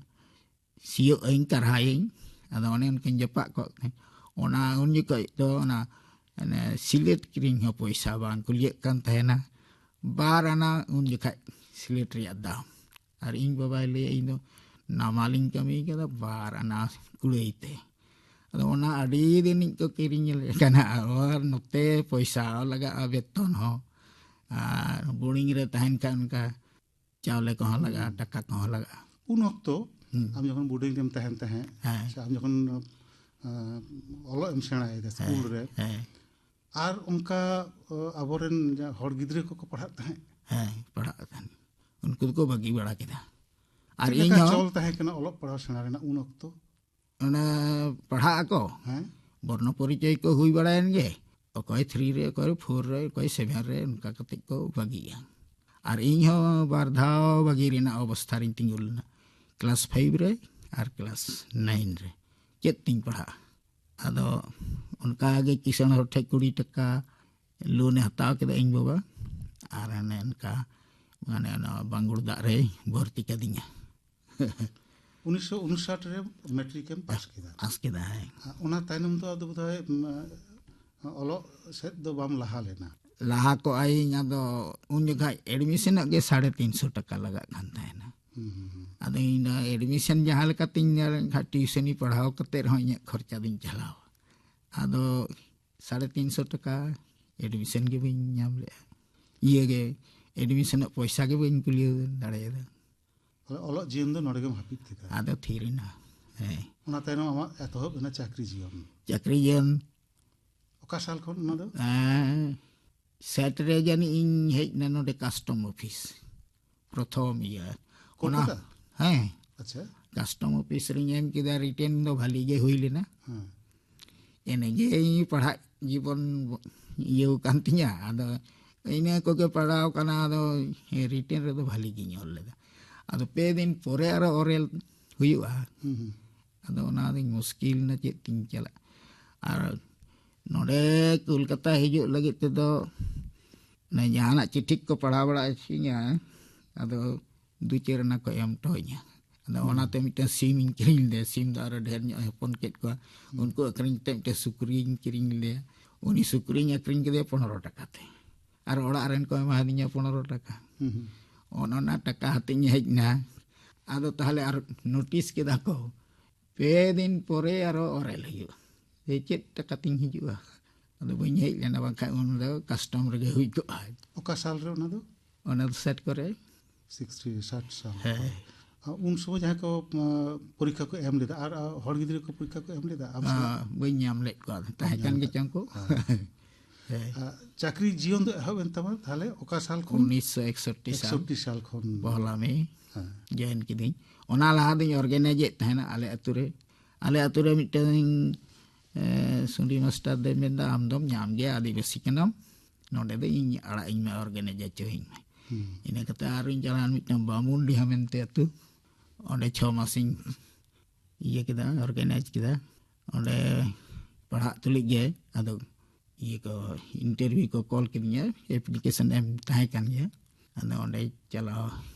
ᱥᱤᱭᱳᱜ ᱟᱹᱧ, ᱠᱟᱨᱦᱟᱭᱟᱹᱧ᱾ ᱟᱫᱚ ᱚᱱᱮ ᱚᱱᱠᱟᱧ ᱡᱟᱯᱟᱜ ᱠᱚᱜ ᱛᱟᱦᱮᱸᱫ᱾ ᱚᱱᱟ ᱩᱱ ᱡᱚᱠᱷᱚᱡ ᱫᱚ ᱚᱱᱟ, ᱚᱱᱮ ᱥᱤᱞᱮᱴ ᱠᱤᱨᱤᱧ ᱦᱚᱸ ᱯᱚᱭᱥᱟ ᱵᱟᱝ ᱠᱩᱞᱤᱭᱟᱹᱜ ᱠᱟᱱ ᱛᱟᱦᱮᱱᱟ᱾ ᱵᱟᱨ ᱟᱱᱟ ᱩᱱ ᱡᱚᱠᱷᱟᱡ ᱥᱤᱞᱮᱴ ᱨᱮᱭᱟᱜ ᱫᱟᱢ᱾ ᱟᱨ ᱤᱧ ᱵᱟᱵᱟᱭ ᱞᱟᱹᱭᱟ, "ᱤᱧ ᱫᱚ ᱱᱟᱢᱟᱞᱤᱧ ᱠᱟᱹᱢᱤ ᱠᱟᱫᱟ, ᱵᱟᱨ ᱟᱱᱟ ᱠᱩᱲᱟᱹᱭ ᱛᱮ᱾" ᱟᱫᱚ ᱚᱱᱟ ᱟᱹᱰᱤ ᱫᱤᱱᱤᱧ ᱠᱚ ᱠᱤᱨᱤᱧ ᱞᱮ ᱠᱟᱱᱟ᱾ ᱟᱨ ᱱᱚᱛᱮ ᱯᱚᱭᱥᱟ ᱞᱟᱜᱟᱜᱼᱟ, ᱵᱮᱛᱚᱱ ᱦᱚᱸ, ᱟᱨ ᱵᱳᱨᱰᱤᱝ ᱨᱮ ᱛᱟᱦᱮᱱ ᱠᱷᱟᱱ ᱚᱱᱠᱟ ᱪᱟᱣᱞᱮ ᱠᱚᱦᱚᱸ ᱞᱟᱜᱟᱜᱼᱟ, ᱴᱟᱠᱟ ᱠᱚᱦᱚᱸ ᱞᱟᱜᱟᱜᱼᱟ᱾ ᱩᱱ ᱚᱠᱛᱚ ᱟᱢ ᱡᱚᱠᱷᱚᱱ ᱵᱳᱨᱰᱤᱝ ᱨᱮᱢ ᱛᱟᱦᱮᱱ ᱛᱟᱦᱮᱸᱫ, ᱦᱮᱸ᱾ ᱥᱮ ᱟᱢ ᱡᱚᱠᱷᱚᱱ ᱟᱸ, ᱚᱞᱚᱜ ᱮᱢ ᱥᱮᱬᱟᱭᱮᱫᱟ ᱥᱠᱩᱞ ᱨᱮ, ᱦᱮᱸ, ᱟᱨ ᱚᱱᱠᱟ ᱟᱸ, ᱟᱵᱚᱨᱮᱱ ᱡᱟᱦᱟᱸ ᱦᱚᱲ ᱜᱤᱫᱽᱨᱟᱹ ᱠᱚᱠᱚ ᱯᱟᱲᱦᱟᱜ ᱛᱟᱦᱮᱸᱫ, ᱦᱮᱸ, ᱯᱟᱲᱦᱟᱜ ᱠᱟᱱ᱾ ᱩᱱᱠᱩ ᱫᱚᱠᱚ ᱵᱟᱹᱜᱤ ᱵᱟᱲᱟ ᱠᱮᱫᱟ᱾ ᱟᱨ ᱪᱮᱫ ᱤᱧ ᱞᱮᱠᱟ ᱦᱚᱸ ᱪᱚᱞ ᱛᱟᱦᱮᱸ ᱠᱟᱱᱟ ᱚᱞᱚᱜ ᱯᱟᱲᱦᱟᱣ ᱥᱮᱬᱟ ᱨᱮᱱᱟᱜ ᱩᱱ ᱚᱠᱛᱚ? ᱚᱱᱟ ᱯᱟᱲᱦᱟᱜ ᱟᱠᱚ, ᱦᱮᱸ᱾ ᱵᱚᱨᱱᱚ ᱯᱚᱨᱤᱪᱚᱭ ᱠᱚ ᱦᱩᱭ ᱵᱟᱲᱟᱭᱮᱱ ᱜᱮ, ᱚᱠᱚᱭ ᱛᱷᱨᱤ ᱨᱮ, ᱚᱠᱚᱭ ᱯᱷᱳᱨ ᱨᱮ, ᱚᱠᱚᱭ ᱥᱮᱵᱷᱮᱱ ᱨᱮ, ᱚᱱᱠᱟ ᱠᱟᱛᱮ ᱠᱚ ᱵᱟᱹᱜᱤᱭᱟ᱾ ᱟᱨ ᱤᱧ ᱦᱚᱸ ᱵᱟᱨ ᱫᱷᱟᱣ ᱵᱟᱹᱜᱤ ᱨᱮᱱᱟᱜ ᱚᱵᱚᱥᱛᱷᱟ ᱨᱤᱧ ᱛᱤᱸᱜᱩ ᱞᱮᱱᱟ, ᱠᱞᱟᱥ ᱯᱷᱟᱭᱤᱵᱷ ᱨᱮ ᱟᱨ ᱠᱞᱟᱥ ᱱᱟᱭᱤᱱ ᱨᱮ᱾ ᱪᱮᱫ ᱛᱤᱧ ᱯᱟᱲᱦᱟᱜᱼᱟ? ᱟᱫᱚ ᱚᱱᱠᱟ ᱜᱮ ᱠᱤᱥᱟᱹᱬ ᱦᱚᱲ ᱴᱷᱮᱡ ᱠᱩᱲᱤ ᱴᱟᱠᱟ ᱞᱳᱱᱮ ᱦᱟᱛᱟᱣ ᱠᱮᱫᱟ ᱤᱧ ᱵᱟᱵᱟ, ᱟᱨ ᱚᱱᱮ ᱚᱱᱠᱟ, ᱢᱟᱱᱮ, ᱚᱱᱟ ᱵᱟᱝᱜᱩᱲ ᱫᱟᱜ ᱨᱮᱭ ᱵᱷᱚᱨᱛᱤ ᱠᱟᱫᱤᱧᱟ᱾ ᱩᱱᱤᱥᱥᱚ ᱩᱱᱩᱥᱟᱴ ᱨᱮ ᱢᱮᱴᱨᱤᱠ ᱮᱢ ᱯᱟᱥ ᱠᱮᱫᱟ᱾ ᱯᱟᱥ ᱠᱮᱫᱟ, ᱦᱮᱸ᱾ ᱚᱱᱟ ᱛᱟᱭᱱᱚᱢ ᱫᱚ ᱟᱫᱚ ᱵᱳᱫᱷᱚᱭ, ᱩᱢ, ᱚᱞᱚᱜ ᱥᱮᱫ ᱫᱚ ᱵᱟᱢ ᱞᱟᱦᱟ ᱞᱮᱱᱟ᱾ ᱞᱟᱦᱟ ᱠᱚᱜ ᱟᱹᱧ, ᱟᱫᱚ ᱩᱱ ᱡᱚᱠᱷᱟᱡ ᱮᱰᱢᱤᱥᱚᱱᱚᱜ ᱜᱮ ᱥᱟᱲᱮ ᱛᱤᱱᱥᱚ ᱴᱟᱠᱟ ᱞᱟᱜᱟᱜ ᱠᱟᱱ ᱛᱟᱦᱮᱱᱟ᱾ ᱦᱩᱸ, ᱦᱩᱸ, ᱦᱩᱸ᱾ ᱟᱫᱚ ᱤᱧ ᱫᱚ ᱮᱰᱢᱤᱥᱚᱱ ᱡᱟᱦᱟᱸ ᱞᱮᱠᱟᱛᱤᱧ ᱧᱮᱞ ᱮᱱᱠᱷᱟᱱ ᱴᱤᱭᱩᱥᱚᱱᱤ ᱯᱟᱲᱦᱟᱣ ᱠᱟᱛᱮ ᱨᱮᱦᱚᱸ ᱤᱧᱟᱹᱜ ᱠᱷᱚᱨᱪᱟ ᱫᱚᱧ ᱪᱟᱞᱟᱣᱟ᱾ ᱟᱫᱚ ᱥᱟᱲᱮ ᱛᱤᱱᱥᱚ ᱴᱟᱠᱟ ᱮᱰᱢᱤᱥᱚᱱ ᱜᱮ ᱵᱟᱹᱧ ᱧᱟᱢ ᱞᱮᱜᱼᱟ᱾ ᱤᱭᱟᱹ ᱜᱮ, ᱮᱰᱢᱤᱥᱚᱱᱚᱜ ᱯᱚᱭᱥᱟ ᱜᱮ ᱵᱟᱹᱧ ᱠᱩᱞᱤᱭᱟᱹᱣ ᱫᱟᱲᱮᱭᱟᱫᱟ᱾ ᱛᱟᱦᱞᱮ ᱚᱞᱚᱜ ᱡᱤᱭᱚᱱ ᱫᱚ ᱱᱚᱰᱮ ᱜᱮᱢ ᱦᱟᱹᱯᱤᱫ ᱠᱮᱫᱟ᱾ ᱟᱫᱚ ᱛᱷᱤᱨ ᱮᱱᱟ᱾ ᱦᱮᱸ᱾ ᱚᱱᱟ ᱛᱟᱭᱱᱚᱢ ᱟᱢᱟᱜ ᱮᱛᱚᱦᱚᱵ ᱮᱱᱟ ᱪᱟᱹᱠᱨᱤ ᱡᱤᱭᱚᱱ᱾ ᱪᱟᱹᱠᱨᱤ ᱡᱤᱭᱚᱱ, ᱚᱠᱟ ᱥᱟᱞ ᱠᱷᱚᱱ ᱚᱱᱟ ᱫᱚ? ᱮᱸ, ᱥᱮᱴ ᱨᱮ ᱡᱟᱹᱱᱤᱡ ᱤᱧ ᱦᱮᱡ ᱮᱱᱟ ᱱᱚᱰᱮ ᱠᱟᱥᱴᱚᱢ ᱚᱯᱷᱤᱥ, ᱯᱨᱚᱛᱷᱚᱢ ᱤᱭᱟᱹ᱾ ᱚᱱᱟ, ᱠᱳᱞᱠᱟᱛᱟ? ᱦᱮᱸ, ᱟᱪᱪᱷᱟ᱾ ᱠᱟᱥᱴᱚᱢ ᱚᱯᱷᱤᱥ ᱨᱤᱧ ᱮᱢ ᱠᱮᱫᱟ, ᱨᱤᱴᱮᱱ ᱫᱚ ᱵᱷᱟᱞᱤ ᱜᱮ ᱦᱩᱭ ᱞᱮᱱᱟ᱾ ᱦᱮᱸ᱾ ᱮᱱᱮ ᱜᱮ ᱤᱧ ᱯᱟᱲᱦᱟᱜ ᱡᱤᱵᱚᱱ ᱤᱭᱟᱹᱣ ᱠᱟᱱ ᱛᱤᱧᱟ᱾ ᱟᱫᱚ ᱤᱱᱟᱹ ᱠᱚᱜᱮ ᱯᱟᱲᱦᱟᱣ ᱠᱟᱱᱟ᱾ ᱟᱫᱚ ᱨᱤᱴᱮᱱ ᱨᱮᱫᱚ ᱵᱷᱟᱞᱤ ᱜᱤᱧ ᱚᱞ ᱞᱮᱫᱟ᱾ ᱟᱫᱚ ᱯᱮ ᱫᱤᱱ ᱯᱚᱨᱮ ᱟᱨᱚ ᱚᱨᱮᱞ ᱦᱩᱭᱩᱜᱼᱟ᱾ ᱦᱩᱸ, ᱦᱩᱸ᱾ ᱟᱫᱚ ᱚᱱᱟ ᱫᱚᱧ ᱢᱩᱥᱠᱤᱞ ᱮᱱᱟ, ᱪᱮᱫ ᱛᱤᱧ ᱪᱟᱞᱟᱜ᱾ ᱟᱨ ᱱᱚᱰᱮ ᱠᱳᱞᱠᱟᱛᱟ ᱦᱤᱡᱩᱜ ᱞᱟᱹᱜᱤᱫ ᱛᱮᱫᱚ ᱚᱱᱮ ᱡᱟᱦᱟᱱᱟᱜ ᱪᱤᱴᱷᱤ ᱠᱚ ᱯᱟᱲᱦᱟᱣ ᱵᱟᱲᱟ ᱦᱚᱪᱚᱧᱟ, ᱟᱫᱚ ᱫᱩ ᱪᱟᱹᱨ ᱟᱱᱟ ᱠᱚ ᱮᱢ ᱦᱚᱴᱚ ᱟᱹᱧᱟ᱾ ᱟᱫᱚ ᱚᱱᱟᱛᱮ ᱢᱤᱫᱴᱟᱝ ᱥᱤᱢ ᱤᱧ ᱠᱤᱨᱤᱧ ᱞᱮᱫᱮᱭᱟ᱾ ᱥᱤᱢ ᱫᱚ ᱟᱨᱚ ᱰᱷᱮᱨ ᱧᱚᱜ ᱮ ᱦᱚᱯᱚᱱ ᱠᱮᱫ ᱠᱚᱣᱟ᱾ ᱩᱱᱠᱩ ᱟᱹᱠᱷᱨᱤᱧ ᱠᱟᱛᱮ ᱢᱤᱫᱴᱟᱝ ᱥᱩᱠᱨᱤᱧ ᱠᱤᱨᱤᱧ ᱞᱮᱫᱮᱭᱟ᱾ ᱩᱱᱤ ᱥᱩᱠᱨᱤᱧ ᱟᱹᱠᱷᱨᱤᱧ ᱠᱮᱫᱮᱭᱟ ᱯᱚᱱᱨᱚ ᱴᱟᱠᱟ ᱛᱮ, ᱟᱨ ᱚᱲᱟᱜ ᱨᱮᱱ ᱠᱚ ᱮᱢᱟᱫᱤᱧᱟ ᱯᱚᱱᱨᱚ ᱴᱟᱠᱟ᱾ ᱦᱩᱸ, ᱦᱩᱸ᱾ ᱚᱱ ᱚᱱᱟ ᱴᱟᱠᱟ ᱦᱟᱛᱮᱧ ᱦᱮᱡ ᱮᱱᱟ᱾ ᱟᱫᱚ ᱛᱟᱦᱚᱞᱮ ᱟᱨ ᱱᱳᱴᱤᱥ ᱠᱮᱫᱟ ᱠᱚ, ᱯᱮ ᱫᱤᱱ ᱯᱚᱨᱮ ᱟᱨᱚ ᱚᱨᱮᱞ ᱦᱩᱭᱩᱜᱼᱟ᱾ ᱡᱮ ᱪᱮᱫ ᱴᱟᱠᱟ ᱛᱤᱧ ᱦᱤᱡᱩᱜᱼᱟ? ᱟᱫᱚ ᱵᱟᱹᱧ ᱦᱮᱡ ᱞᱮᱱᱟ, ᱵᱟᱝᱠᱷᱟᱱ ᱩᱱ ᱫᱚ ᱠᱟᱥᱴᱚᱢ ᱨᱮᱜᱮ ᱦᱩᱭ ᱠᱚᱜᱼᱟ᱾ ᱚᱠᱟ ᱥᱟᱞ ᱨᱮ ᱚᱱᱟ ᱫᱚ? ᱚᱱᱟ ᱫᱚ ᱥᱮᱴ ᱠᱚᱨᱮ᱾ ᱥᱤᱠᱥᱴᱤ, ᱥᱟᱴ ᱥᱟᱞ᱾ ᱦᱮᱸ᱾ ᱟᱨ ᱩᱱ ᱥᱚᱢᱚᱭ ᱡᱟᱦᱟᱸᱭ ᱠᱚ, ᱟᱸ, ᱯᱚᱨᱤᱠᱠᱷᱟ ᱠᱚ ᱮᱢ ᱞᱮᱫᱟ, ᱟᱨ, ᱟᱨ ᱦᱚᱲ ᱜᱤᱫᱽᱨᱟᱹ ᱠᱚ ᱯᱚᱨᱤᱠᱠᱷᱟ ᱠᱚ ᱮᱢ ᱞᱮᱫᱟ, ᱟᱢ ᱥᱟᱞᱟᱜ? ᱟᱸ, ᱵᱟᱹᱧ ᱧᱟᱢ ᱞᱮᱫ ᱠᱚᱣᱟ, ᱛᱟᱦᱮᱸ ᱠᱟᱱ ᱜᱮ ᱪᱚᱝ ᱠᱚ᱾ ᱦᱮᱸ᱾ ᱦᱮᱸ᱾ ᱟᱨ ᱪᱟᱹᱠᱨᱤ ᱡᱤᱭᱚᱱ ᱫᱚ ᱮᱦᱚᱵ ᱮᱱ ᱛᱟᱢᱟ ᱛᱟᱦᱞᱮ ᱚᱠᱟ ᱥᱟᱞ ᱠᱷᱚᱱ? ᱩᱱᱤᱥᱥᱚ ᱮᱠᱥᱚᱴᱴᱤ ᱥᱟᱞ᱾ ᱮᱠᱥᱚᱴᱴᱤ ᱥᱟᱞ ᱠᱷᱚᱱ᱾ ᱯᱚᱦᱞᱟ ᱢᱮ ᱦᱮᱸ᱾ ᱡᱚᱭᱮᱱ ᱠᱤᱫᱟᱹᱧ᱾ ᱚᱱᱟ ᱞᱟᱦᱟ ᱫᱚᱧ ᱚᱨᱜᱟᱱᱟᱭᱤᱡ ᱮᱫ ᱛᱟᱦᱮᱱᱟ ᱟᱞᱮ ᱟᱹᱛᱩ ᱨᱮ᱾ ᱟᱞᱮ ᱟᱹᱛᱩ ᱨᱮ ᱢᱤᱫᱴᱟᱝ, ᱮ, ᱥᱩᱱᱰᱤ ᱢᱟᱥᱴᱟᱨ ᱫᱚᱭ ᱢᱮᱱᱫᱟ, "ᱟᱢ ᱫᱚᱢ ᱧᱟᱢ ᱜᱮᱭᱟ, ᱟᱹᱫᱤᱵᱟᱹᱥᱤ ᱠᱟᱱᱟᱢ, ᱱᱚᱰᱮ ᱫᱚ ᱤᱧ ᱟᱲᱟᱜ ᱟᱹᱧ ᱢᱮ, ᱚᱨᱜᱟᱱᱟᱭᱤᱡ ᱦᱚᱪᱚ ᱟᱹᱧ ᱢᱮ᱾" ᱦᱩᱸ᱾ ᱤᱱᱟᱹ ᱠᱟᱛᱮ ᱟᱨᱚᱧ ᱪᱟᱞᱟᱣᱮᱱ ᱢᱤᱫᱴᱟᱝ ᱵᱟᱢᱩᱱᱰᱤᱦᱟ ᱢᱮᱱᱛᱮ ᱟᱹᱛᱩ, ᱚᱸᱰᱮ ᱪᱷᱚ ᱢᱟᱥᱤᱧ ᱤᱭᱟᱹ ᱠᱮᱫᱟ, ᱚᱨᱜᱟᱱᱟᱭᱤᱡ ᱠᱮᱫᱟ᱾ ᱚᱸᱰᱮ ᱯᱟᱲᱦᱟᱜ ᱛᱩᱞᱩᱡ ᱜᱮ ᱟᱫᱚ ᱤᱭᱟᱹ ᱠᱚ, ᱤᱱᱴᱟᱨᱵᱷᱤᱭᱩ ᱠᱚ ᱠᱚᱞ ᱠᱤᱫᱤᱧᱟ, ᱮᱯᱞᱤᱠᱮᱥᱚᱱ ᱮᱢ ᱛᱟᱦᱮᱸ ᱠᱟᱱ ᱜᱮᱭᱟ᱾ ᱟᱫᱚ ᱚᱸᱰᱮ ᱪᱟᱞᱟᱣ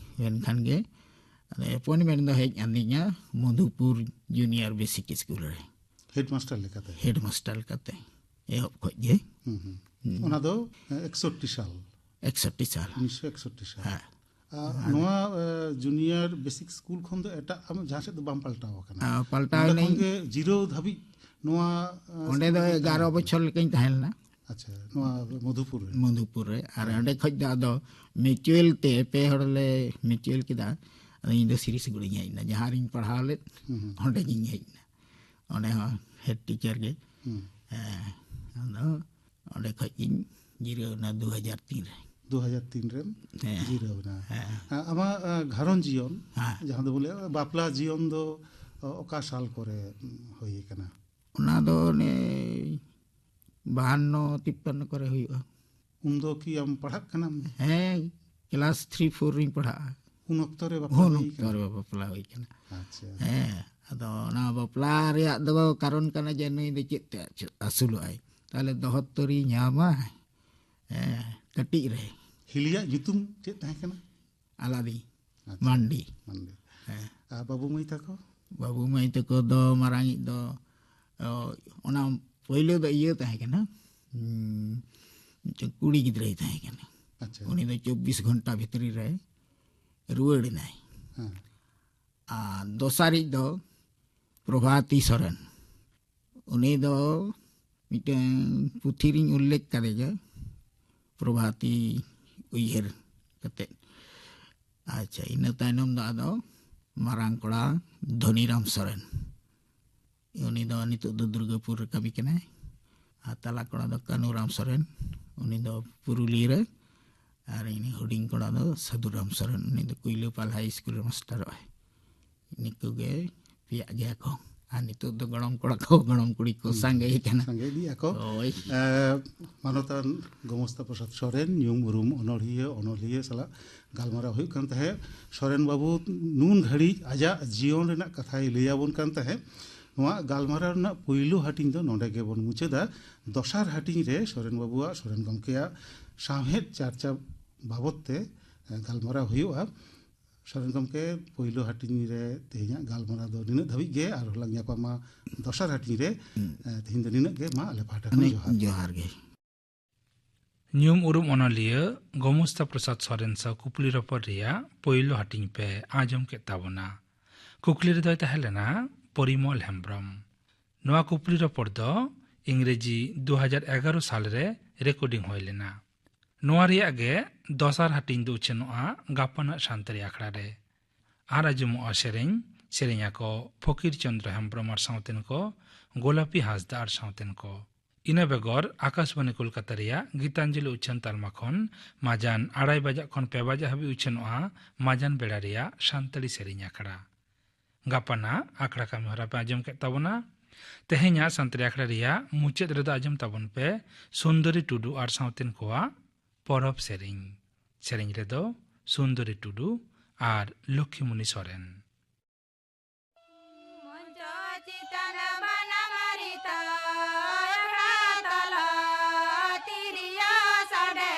ᱮᱱ ᱠᱷᱟᱱ ᱜᱮ, ᱟᱫᱚ ᱮᱯᱚᱭᱮᱱᱴᱢᱮᱱᱴ ᱫᱚ ᱦᱮᱡ ᱟᱹᱫᱤᱧᱟ ᱢᱚᱫᱷᱩᱯᱩᱨ ᱡᱩᱱᱤᱭᱟᱨ ᱵᱮᱥᱤᱠ ᱥᱠᱩᱞ ᱨᱮ᱾ ᱦᱮᱰᱢᱟᱥᱴᱟᱨ ᱞᱮᱠᱟᱛᱮ? ᱦᱮᱰᱢᱟᱥᱴᱟᱨ ᱞᱮᱠᱟᱛᱮ ᱮᱦᱚᱵ ᱠᱷᱚᱡ ᱜᱮ᱾ ᱦᱩᱸ, ᱦᱩᱸ᱾ ᱦᱩᱸ᱾ ᱚᱱᱟ ᱫᱚ, ᱮ, ᱮᱠᱥᱚᱴᱴᱤ ᱥᱟᱞ᱾ ᱮᱠᱥᱚᱴᱴᱤ ᱥᱟᱞ᱾ ᱩᱱᱤᱥᱥᱚ ᱮᱠᱥᱚᱴᱴᱤ ᱥᱟᱞ᱾ ᱦᱮᱸ᱾ ᱟᱨ ᱟᱨ ᱱᱚᱣᱟ, ᱮ, ᱡᱩᱱᱤᱭᱟᱨ ᱵᱮᱥᱤᱠ ᱥᱠᱩᱞ ᱠᱷᱚᱱ ᱫᱚ ᱮᱴᱟᱜ ᱟᱢ ᱡᱟᱦᱟᱸ ᱥᱮᱫ ᱫᱚ ᱵᱟᱢ ᱯᱟᱞᱴᱟᱣ ᱟᱠᱟᱱᱟ? ᱟ, ᱯᱟᱞᱴᱟᱣ ᱱᱚᱸᱰᱮ ᱠᱷᱚᱱ ᱮᱱᱟᱹᱧ᱾ ᱜᱮ ᱡᱤᱨᱟᱹᱣ ᱫᱷᱟᱹᱵᱤᱡ ᱱᱚᱣᱟ, ᱮ, ᱚᱸᱰᱮ ᱥᱠᱩᱞ ᱫᱚ ᱨᱮᱜᱮ ᱮᱜᱟᱨᱚ ᱛᱟᱦᱮᱸ ᱵᱚᱪᱷᱚᱨ ᱞᱮᱠᱟᱧ ᱛᱟᱦᱮᱸ ᱞᱮᱱᱟ᱾ ᱟᱪᱪᱷᱟ, ᱱᱚᱣᱟ ᱢᱚᱫᱷᱩᱯᱩᱨ ᱨᱮ? ᱢᱚᱫᱷᱩᱯᱩᱨ ᱨᱮ᱾ ᱟᱨ ᱦᱮᱸ᱾ ᱚᱸᱰᱮ ᱠᱷᱚᱡ ᱫᱚ ᱟᱫᱚ ᱢᱤᱪᱩᱭᱮᱞ ᱛᱮ ᱯᱮ ᱦᱚᱲ ᱞᱮ ᱢᱤᱪᱩᱭᱮᱞ ᱠᱮᱫᱟ᱾ ᱟᱫᱚ ᱤᱧ ᱫᱚ ᱥᱤᱨᱤᱥᱜᱩᱲᱤᱧ ᱦᱮᱡ ᱮᱱᱟ, ᱡᱟᱦᱟᱸ ᱨᱤᱧ ᱯᱟᱲᱦᱟᱣ ᱞᱮᱫ, ᱦᱩᱸ, ᱦᱩᱸ᱾ ᱚᱸᱰᱮ ᱜᱤᱧ ᱦᱮᱡ ᱮᱱᱟ᱾ ᱚᱸᱰᱮ ᱦᱚᱸ ᱦᱮᱰ ᱴᱤᱪᱟᱨ ᱜᱮ᱾ ᱦᱩᱸ᱾ ᱦᱮᱸ, ᱟᱫᱚ ᱚᱸᱰᱮ ᱠᱷᱚᱡ ᱜᱤᱧ ᱡᱤᱨᱟᱹᱣ ᱮᱱᱟ ᱫᱩ ᱦᱟᱡᱟᱨ ᱛᱤᱱ ᱨᱮ᱾ ᱫᱩ ᱦᱟᱡᱟᱨ ᱛᱤᱱ ᱨᱮᱢ ᱦᱮᱸ᱾ ᱡᱤᱨᱟᱹᱣ ᱮᱱᱟ᱾ ᱦᱮᱸ᱾ ᱟ-, ᱟᱢᱟᱜ, ᱟ, ᱜᱷᱟᱨᱚᱸᱡᱽ ᱡᱤᱭᱚᱱ, ᱦᱮᱸ᱾ ᱡᱟᱦᱟᱸ ᱫᱚ ᱵᱚᱞᱮ ᱵᱟᱯᱞᱟ ᱡᱤᱭᱚᱱ ᱫᱚ, ᱚ, ᱚᱠᱟ ᱥᱟᱞ ᱠᱚᱨᱮ, ᱩᱢ, ᱦᱩᱭ ᱟᱠᱟᱱᱟ? ᱚᱱᱟ ᱫᱚ ᱚᱱᱮ ᱵᱟᱦᱟᱱᱱᱚ ᱛᱤᱯᱯᱟᱱᱱᱚ ᱠᱚᱨᱮ ᱦᱩᱭᱩᱜᱼᱟ᱾ ᱩᱱ ᱫᱚ ᱠᱤ ᱟᱢ ᱯᱟᱲᱦᱟᱜ ᱠᱟᱱᱟᱢ? ᱦᱮᱸ, ᱠᱞᱟᱥ ᱛᱷᱨᱤ ᱯᱷᱳᱨ ᱨᱤᱧ ᱯᱟᱲᱦᱟᱜᱼᱟ᱾ ᱩᱱ ᱚᱠᱛᱚ ᱨᱮ ᱵᱟᱯᱞᱟ ᱩᱱ ᱦᱩᱭ ᱚᱠᱛᱚ ᱠᱟᱱᱟ? ᱨᱮ ᱵᱟᱯᱞᱟ ᱦᱩᱭ ᱠᱟᱱᱟ᱾ ᱟᱪᱪᱷᱟ᱾ ᱦᱮᱸ, ᱟᱫᱚ ᱚᱱᱟ ᱵᱟᱯᱞᱟ ᱨᱮᱭᱟᱜ ᱫᱚ ᱠᱟᱨᱚᱱ ᱠᱟᱱᱟ ᱡᱮ ᱱᱩᱭ ᱫᱚ ᱪᱮᱫ ᱛᱮ ᱟᱹᱥᱩ-, ᱟᱹᱥᱩᱞᱚᱜᱼᱟᱭ? ᱛᱟᱦᱞᱮ ᱫᱚᱦᱚᱛᱛᱚᱨᱤ ᱧᱟᱢᱟ? ᱦᱮᱸ, ᱠᱟᱹᱴᱤᱡ ᱨᱮ᱾ ᱦᱤᱞᱤᱭᱟᱜ ᱧᱩᱛᱩᱢ ᱪᱮᱫ ᱛᱟᱦᱮᱸ ᱠᱟᱱᱟ? ᱟᱞᱟᱫᱤ ᱟᱪᱪᱷᱟ᱾ ᱢᱟᱱᱰᱤ᱾ ᱢᱟᱱᱰᱤ᱾ ᱦᱮᱸ᱾ ᱟᱨ ᱵᱟᱹᱵᱩ ᱢᱟᱹᱭ ᱛᱟᱠᱚ? ᱵᱟᱹᱵᱩ ᱢᱟᱹᱭ ᱛᱟᱠᱚ ᱫᱚ ᱢᱟᱨᱟᱝᱤᱡ ᱫᱚ ᱚ, ᱚᱱᱟ ᱯᱳᱭᱞᱳ ᱫᱚ ᱤᱭᱟᱹ ᱛᱟᱦᱮᱸ ᱠᱟᱱᱟ, ᱩᱸ, ᱢᱤᱫᱴᱮᱱ ᱠᱩᱲᱤ ᱜᱤᱫᱽᱨᱟᱹᱭ ᱛᱟᱦᱮᱸ ᱠᱟᱱᱟ᱾ ᱟᱪᱪᱷᱟ᱾ ᱩᱱᱤ ᱫᱚ ᱪᱚᱵᱵᱤᱥ ᱜᱷᱚᱱᱴᱟ ᱵᱷᱤᱛᱨᱤ ᱨᱮ ᱨᱩᱣᱟᱹᱲ ᱮᱱᱟᱭ᱾ ᱦᱮᱸ᱾ ᱟᱨ ᱫᱚᱥᱟᱨᱤᱡ ᱫᱚ ᱯᱨᱚᱵᱷᱟᱛᱤ ᱥᱚᱨᱮᱱ᱾ ᱩᱱᱤ ᱫᱚ ᱢᱤᱫᱴᱮᱱ ᱯᱩᱛᱷᱤ ᱨᱤᱧ ᱩᱞᱞᱮᱠᱷ ᱠᱟᱫᱮ ᱜᱮ, ᱯᱨᱚᱵᱷᱟᱛᱤ ᱩᱭᱦᱟᱹᱨ ᱠᱟᱛᱮ᱾ ᱟᱪᱪᱷᱟ, ᱤᱱᱟᱹ ᱛᱟᱭᱱᱚᱢ ᱫᱚ ᱟᱫᱚ ᱢᱟᱨᱟᱝ ᱠᱚᱲᱟ ᱫᱷᱚᱱᱤᱨᱟᱢ ᱥᱚᱨᱮᱱ, ᱩᱱᱤ ᱫᱚ ᱱᱤᱛᱚᱜ ᱫᱚ ᱫᱩᱨᱜᱟᱹᱯᱩᱨ ᱨᱮ ᱠᱟᱹᱢᱤ ᱠᱟᱱᱟᱭ᱾ ᱟᱨ ᱛᱟᱞᱟ ᱠᱚᱲᱟ ᱫᱚ ᱠᱟᱹᱱᱩᱨᱟᱢ ᱥᱚᱨᱮᱱ, ᱩᱱᱤ ᱫᱚ ᱯᱩᱨᱩᱞᱤᱭᱟᱹ ᱨᱮ᱾ ᱟᱨ ᱤᱱᱟᱹ ᱦᱩᱰᱤᱧ ᱠᱚᱲᱟ ᱫᱚ ᱥᱟᱹᱫᱷᱩᱨᱟᱢ ᱥᱚᱨᱮᱱ, ᱩᱱᱤ ᱫᱚ ᱠᱩᱭᱞᱟᱹᱯᱟᱞ ᱦᱟᱭ ᱥᱠᱩᱞ ᱨᱮ ᱢᱟᱥᱴᱟᱨᱚᱜ ᱟᱭ᱾ ᱱᱤᱠᱩ ᱜᱮ ᱯᱮᱭᱟᱜ ᱜᱮᱭᱟ ᱠᱚ᱾ ᱟᱨ ᱱᱤᱛᱚᱜ ᱫᱚ ᱜᱚᱲᱚᱢ ᱠᱚᱲᱟ ᱠᱚ, ᱜᱚᱲᱚᱢ ᱠᱩᱲᱤ ᱠᱚ ᱥᱟᱸᱜᱮ ᱠᱟᱱᱟ᱾ ᱥᱟᱸᱜᱮ ᱤᱫᱤᱜ ᱟᱠᱚ᱾ ᱦᱳᱭ᱾ ᱮ, ᱢᱟᱱᱚᱛᱟᱱ ᱜᱚᱢᱚᱥᱛᱟ ᱯᱨᱚᱥᱟᱫᱽ ᱥᱚᱨᱮᱱ, ᱧᱩᱢ ᱩᱨᱩᱢ ᱚᱱᱚᱲᱦᱤᱭᱟᱹ, ᱚᱱᱚᱞᱤᱭᱟᱹ ᱥᱟᱞᱟᱜ ᱜᱟᱞᱢᱟᱨᱟᱣ ᱦᱩᱭᱩᱜ ᱠᱟᱱ ᱛᱟᱦᱮᱸᱫ᱾ ᱥᱚᱨᱮᱱ ᱵᱟᱹᱵᱩ ᱱᱩᱱ ᱜᱷᱟᱹᱲᱤᱡ ᱟᱡᱟᱜ ᱡᱤᱭᱚᱱ ᱨᱮᱱᱟᱜ ᱠᱟᱛᱷᱟᱭ ᱞᱟᱹᱭ ᱟᱵᱚᱱ ᱠᱟᱱ ᱛᱟᱦᱮᱸᱫ᱾ ᱱᱚᱣᱟ ᱜᱟᱞᱢᱟᱨᱟᱣ ᱨᱮᱱᱟᱜ ᱯᱩᱭᱞᱩ ᱦᱟᱹᱴᱤᱧ ᱫᱚ ᱱᱚᱰᱮ ᱜᱮᱵᱚᱱ ᱢᱩᱪᱟᱹᱫᱟ᱾ ᱫᱚᱥᱟᱨ ᱦᱟᱹᱴᱤᱧ ᱨᱮ ᱥᱚᱨᱮᱱ ᱵᱟᱹᱵᱩᱣᱟᱜ, ᱥᱚᱨᱮᱱ ᱜᱚᱢᱠᱮᱭᱟᱜ ᱥᱟᱶᱦᱮᱫ ᱪᱟᱨᱪᱟ ᱵᱟᱵᱚᱛ ᱛᱮ, ᱮ, ᱜᱟᱞᱢᱟᱨᱟᱣ ᱦᱩᱭᱩᱜᱼᱟ᱾ ᱥᱚᱨᱮᱱ ᱜᱚᱢᱠᱮ, ᱯᱳᱭᱞᱳ ᱦᱟᱹᱴᱤᱧ ᱨᱮ ᱛᱮᱦᱮᱧᱟᱜ ᱜᱟᱞᱢᱟᱨᱟᱣ ᱫᱚ ᱱᱤᱱᱟᱹᱜ ᱫᱷᱟᱹᱵᱤᱡ ᱜᱮ, ᱟᱨᱦᱚᱸ ᱞᱟᱝ ᱧᱟᱯᱟᱢᱟ ᱫᱚᱥᱟᱨ ᱦᱟᱹᱴᱤᱧ ᱨᱮ᱾ ᱮ, ᱛᱮᱦᱮᱧ ᱫᱚ ᱱᱤᱱᱟᱹᱜ ᱜᱮ, ᱢᱟ ᱟᱞᱮ ᱯᱟᱦᱴᱟ ᱠᱷᱚᱱ ᱡᱚᱦᱟᱨ᱾ ᱡᱚᱦᱟᱨ ᱜᱮ᱾ ᱧᱩᱢ ᱩᱨᱩᱢ ᱚᱱᱚᱞᱤᱭᱟᱹ ᱜᱚᱢᱚᱥᱛᱟ ᱯᱨᱚᱥᱟᱫᱽ ᱥᱚᱨᱮᱱ ᱥᱟᱶ ᱠᱩᱠᱞᱤ ᱨᱚᱯᱚᱲ ᱨᱮᱭᱟᱜ ᱯᱳᱭᱞᱳ ᱦᱟᱹᱴᱤᱧ ᱯᱮ ᱟᱸᱡᱚᱢ ᱠᱮᱫ ᱛᱟᱵᱚᱱᱟ᱾ ᱠᱩᱠᱞᱤ ᱨᱮᱫᱚᱭ ᱛᱟᱦᱮᱸ ᱞᱮᱱᱟ ᱯᱚᱨᱤᱢᱚᱞ ᱦᱮᱢᱵᱽᱨᱚᱢ᱾ ᱱᱚᱣᱟ ᱠᱩᱠᱞᱤ ᱨᱚᱯᱚᱲ ᱫᱚ ᱤᱝᱨᱮᱡᱤ ᱫᱩ ᱦᱟᱡᱟᱨ ᱮᱜᱟᱨᱚ ᱥᱟᱞ ᱨᱮ ᱨᱮᱠᱚᱨᱰᱤᱝ ᱦᱩᱭ ᱞᱮᱱᱟ᱾ ᱱᱚᱣᱟ ᱨᱮᱭᱟᱜ ᱜᱮ ᱫᱚᱥᱟᱨ ᱦᱟᱹᱴᱤᱧ ᱫᱚ ᱩᱪᱷᱟᱹᱱᱚᱜᱼᱟ ᱜᱟᱯᱟᱱᱟᱜ ᱥᱟᱱᱛᱟᱲᱤ ᱟᱠᱷᱲᱟ ᱨᱮ᱾ ᱟᱨ ᱟᱸᱡᱚᱢᱚᱜᱼᱟ ᱥᱮᱨᱮᱧ, ᱥᱮᱨᱮᱧ ᱟᱠᱚ ᱯᱷᱚᱠᱤᱨ ᱪᱚᱸᱫᱽᱨᱚ ᱦᱮᱢᱵᱽᱨᱚᱢ ᱟᱨ ᱥᱟᱶᱛᱮᱱ ᱠᱚ, ᱜᱳᱞᱟᱯᱤ ᱦᱟᱸᱥᱫᱟ ᱟᱨ ᱥᱟᱶᱛᱮᱱ ᱠᱚ᱾ ᱤᱱᱟᱹ ᱵᱮᱜᱚᱨ ᱟᱠᱟᱥᱵᱟᱱᱤ ᱠᱳᱞᱠᱟᱛᱟ ᱨᱮᱭᱟᱜ ᱜᱤᱛᱟᱧᱡᱚᱞᱤ ᱩᱪᱷᱟᱹᱱ ᱛᱟᱞᱢᱟ ᱠᱷᱚᱱ ᱢᱟᱡᱟᱱ ᱟᱲᱟᱭ ᱵᱟᱡᱟᱜ ᱠᱷᱚᱱ ᱯᱮ ᱵᱟᱡᱟᱜ ᱦᱟᱹᱵᱤᱡ ᱩᱪᱷᱟᱹᱱᱚᱜᱼᱟ ᱢᱟᱡᱟᱱ ᱵᱮᱲᱟ ᱨᱮᱭᱟᱜ ᱥᱟᱱᱛᱟᱲᱤ ᱥᱮᱨᱮᱧ ᱟᱠᱷᱲᱟ᱾ ᱜᱟᱯᱟᱱᱟᱜ ᱟᱠᱷᱲᱟ ᱠᱟᱹᱢᱤ ᱦᱚᱨᱟ ᱯᱮ ᱟᱸᱡᱚᱢ ᱠᱮᱫ ᱛᱟᱵᱚᱱᱟ᱾ ᱛᱮᱦᱮᱧᱟᱜ ᱥᱟᱱᱛᱟᱲᱤ ᱟᱠᱷᱲᱟ ᱨᱮᱭᱟᱜ ᱢᱩᱪᱟᱹᱫ ᱨᱮᱫᱚ ᱟᱸᱡᱚᱢ ᱛᱟᱵᱚᱱ ᱯᱮ ᱥᱩᱱᱫᱚᱨᱤ ᱴᱩᱰᱩ ᱟᱨ ᱥᱟᱶᱛᱮᱱ ᱠᱚᱣᱟᱜ ᱯᱚᱨᱚᱵᱽ ᱥᱮᱨᱮᱧ᱾ ᱥᱮᱨᱮᱧ ᱨᱮᱫᱚ ᱥᱩᱱᱫᱚᱨᱤ ᱴᱩᱰᱩ ᱟᱨ ᱞᱚᱠᱠᱷᱤᱢᱩᱱᱤ ᱥᱚᱨᱮᱱ᱾ ᱢᱚᱧᱪᱚ ᱪᱮᱛᱟᱱ ᱵᱟᱱᱟᱢ ᱨᱤᱛᱟ, ᱟᱠᱷᱲᱟ ᱛᱟᱞᱟ ᱛᱤᱨᱭᱳ ᱥᱟᱰᱮ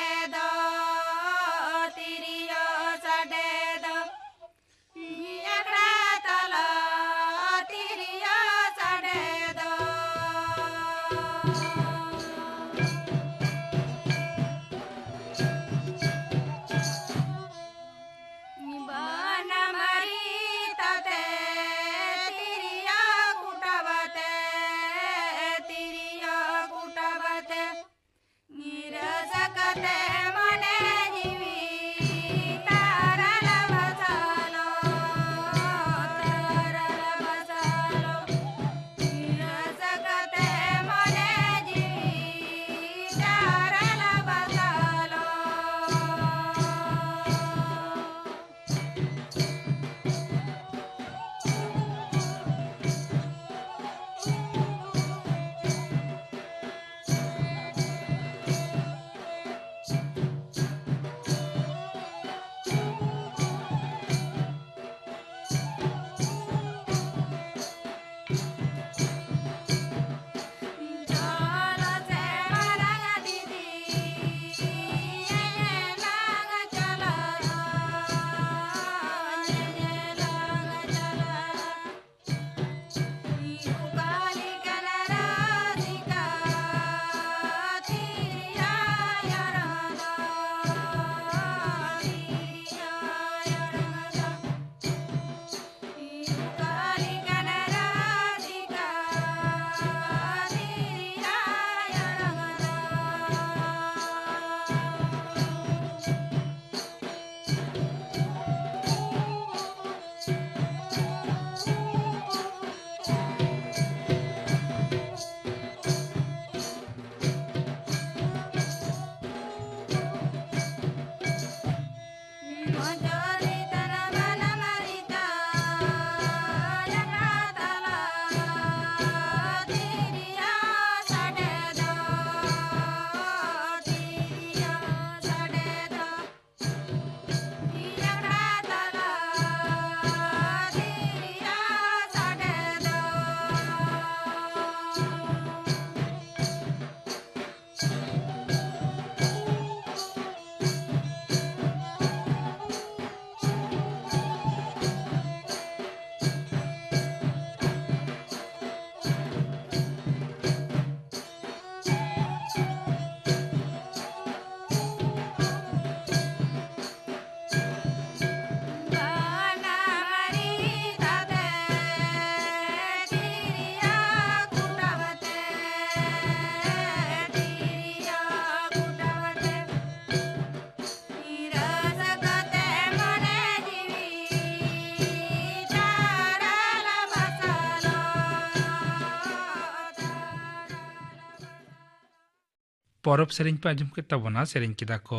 ᱯᱚᱨᱚᱵᱽ ᱥᱮᱨᱮᱧ ᱯᱮ ᱟᱸᱡᱚᱢ ᱠᱮᱫ ᱛᱟᱵᱚᱱᱟ, ᱥᱮᱨᱮᱧ ᱠᱮᱫᱟ ᱠᱚ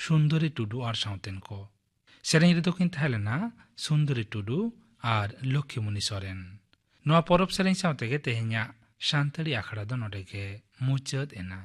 ᱥᱩᱱᱫᱚᱨᱤ ᱴᱩᱰᱩ ᱟᱨ ᱥᱟᱶᱛᱮᱱ ᱠᱚ᱾ ᱥᱮᱨᱮᱧ ᱨᱮᱫᱚ ᱠᱤᱱ ᱛᱟᱦᱮᱸ ᱞᱮᱱᱟ ᱥᱩᱱᱫᱚᱨᱤ ᱴᱩᱰᱩ ᱟᱨ ᱞᱚᱠᱠᱷᱤᱢᱩᱱᱤ ᱥᱚᱨᱮᱱ᱾ ᱱᱚᱣᱟ ᱯᱚᱨᱚᱵᱽ ᱥᱮᱨᱮᱧ ᱥᱟᱶ ᱛᱮᱜᱮ ᱛᱮᱦᱮᱧᱟᱜ ᱥᱟᱱᱛᱟᱲᱤ ᱟᱠᱷᱲᱟ ᱫᱚ ᱱᱚᱰᱮ ᱜᱮ ᱢᱩᱪᱟᱹᱫ ᱮᱱᱟ᱾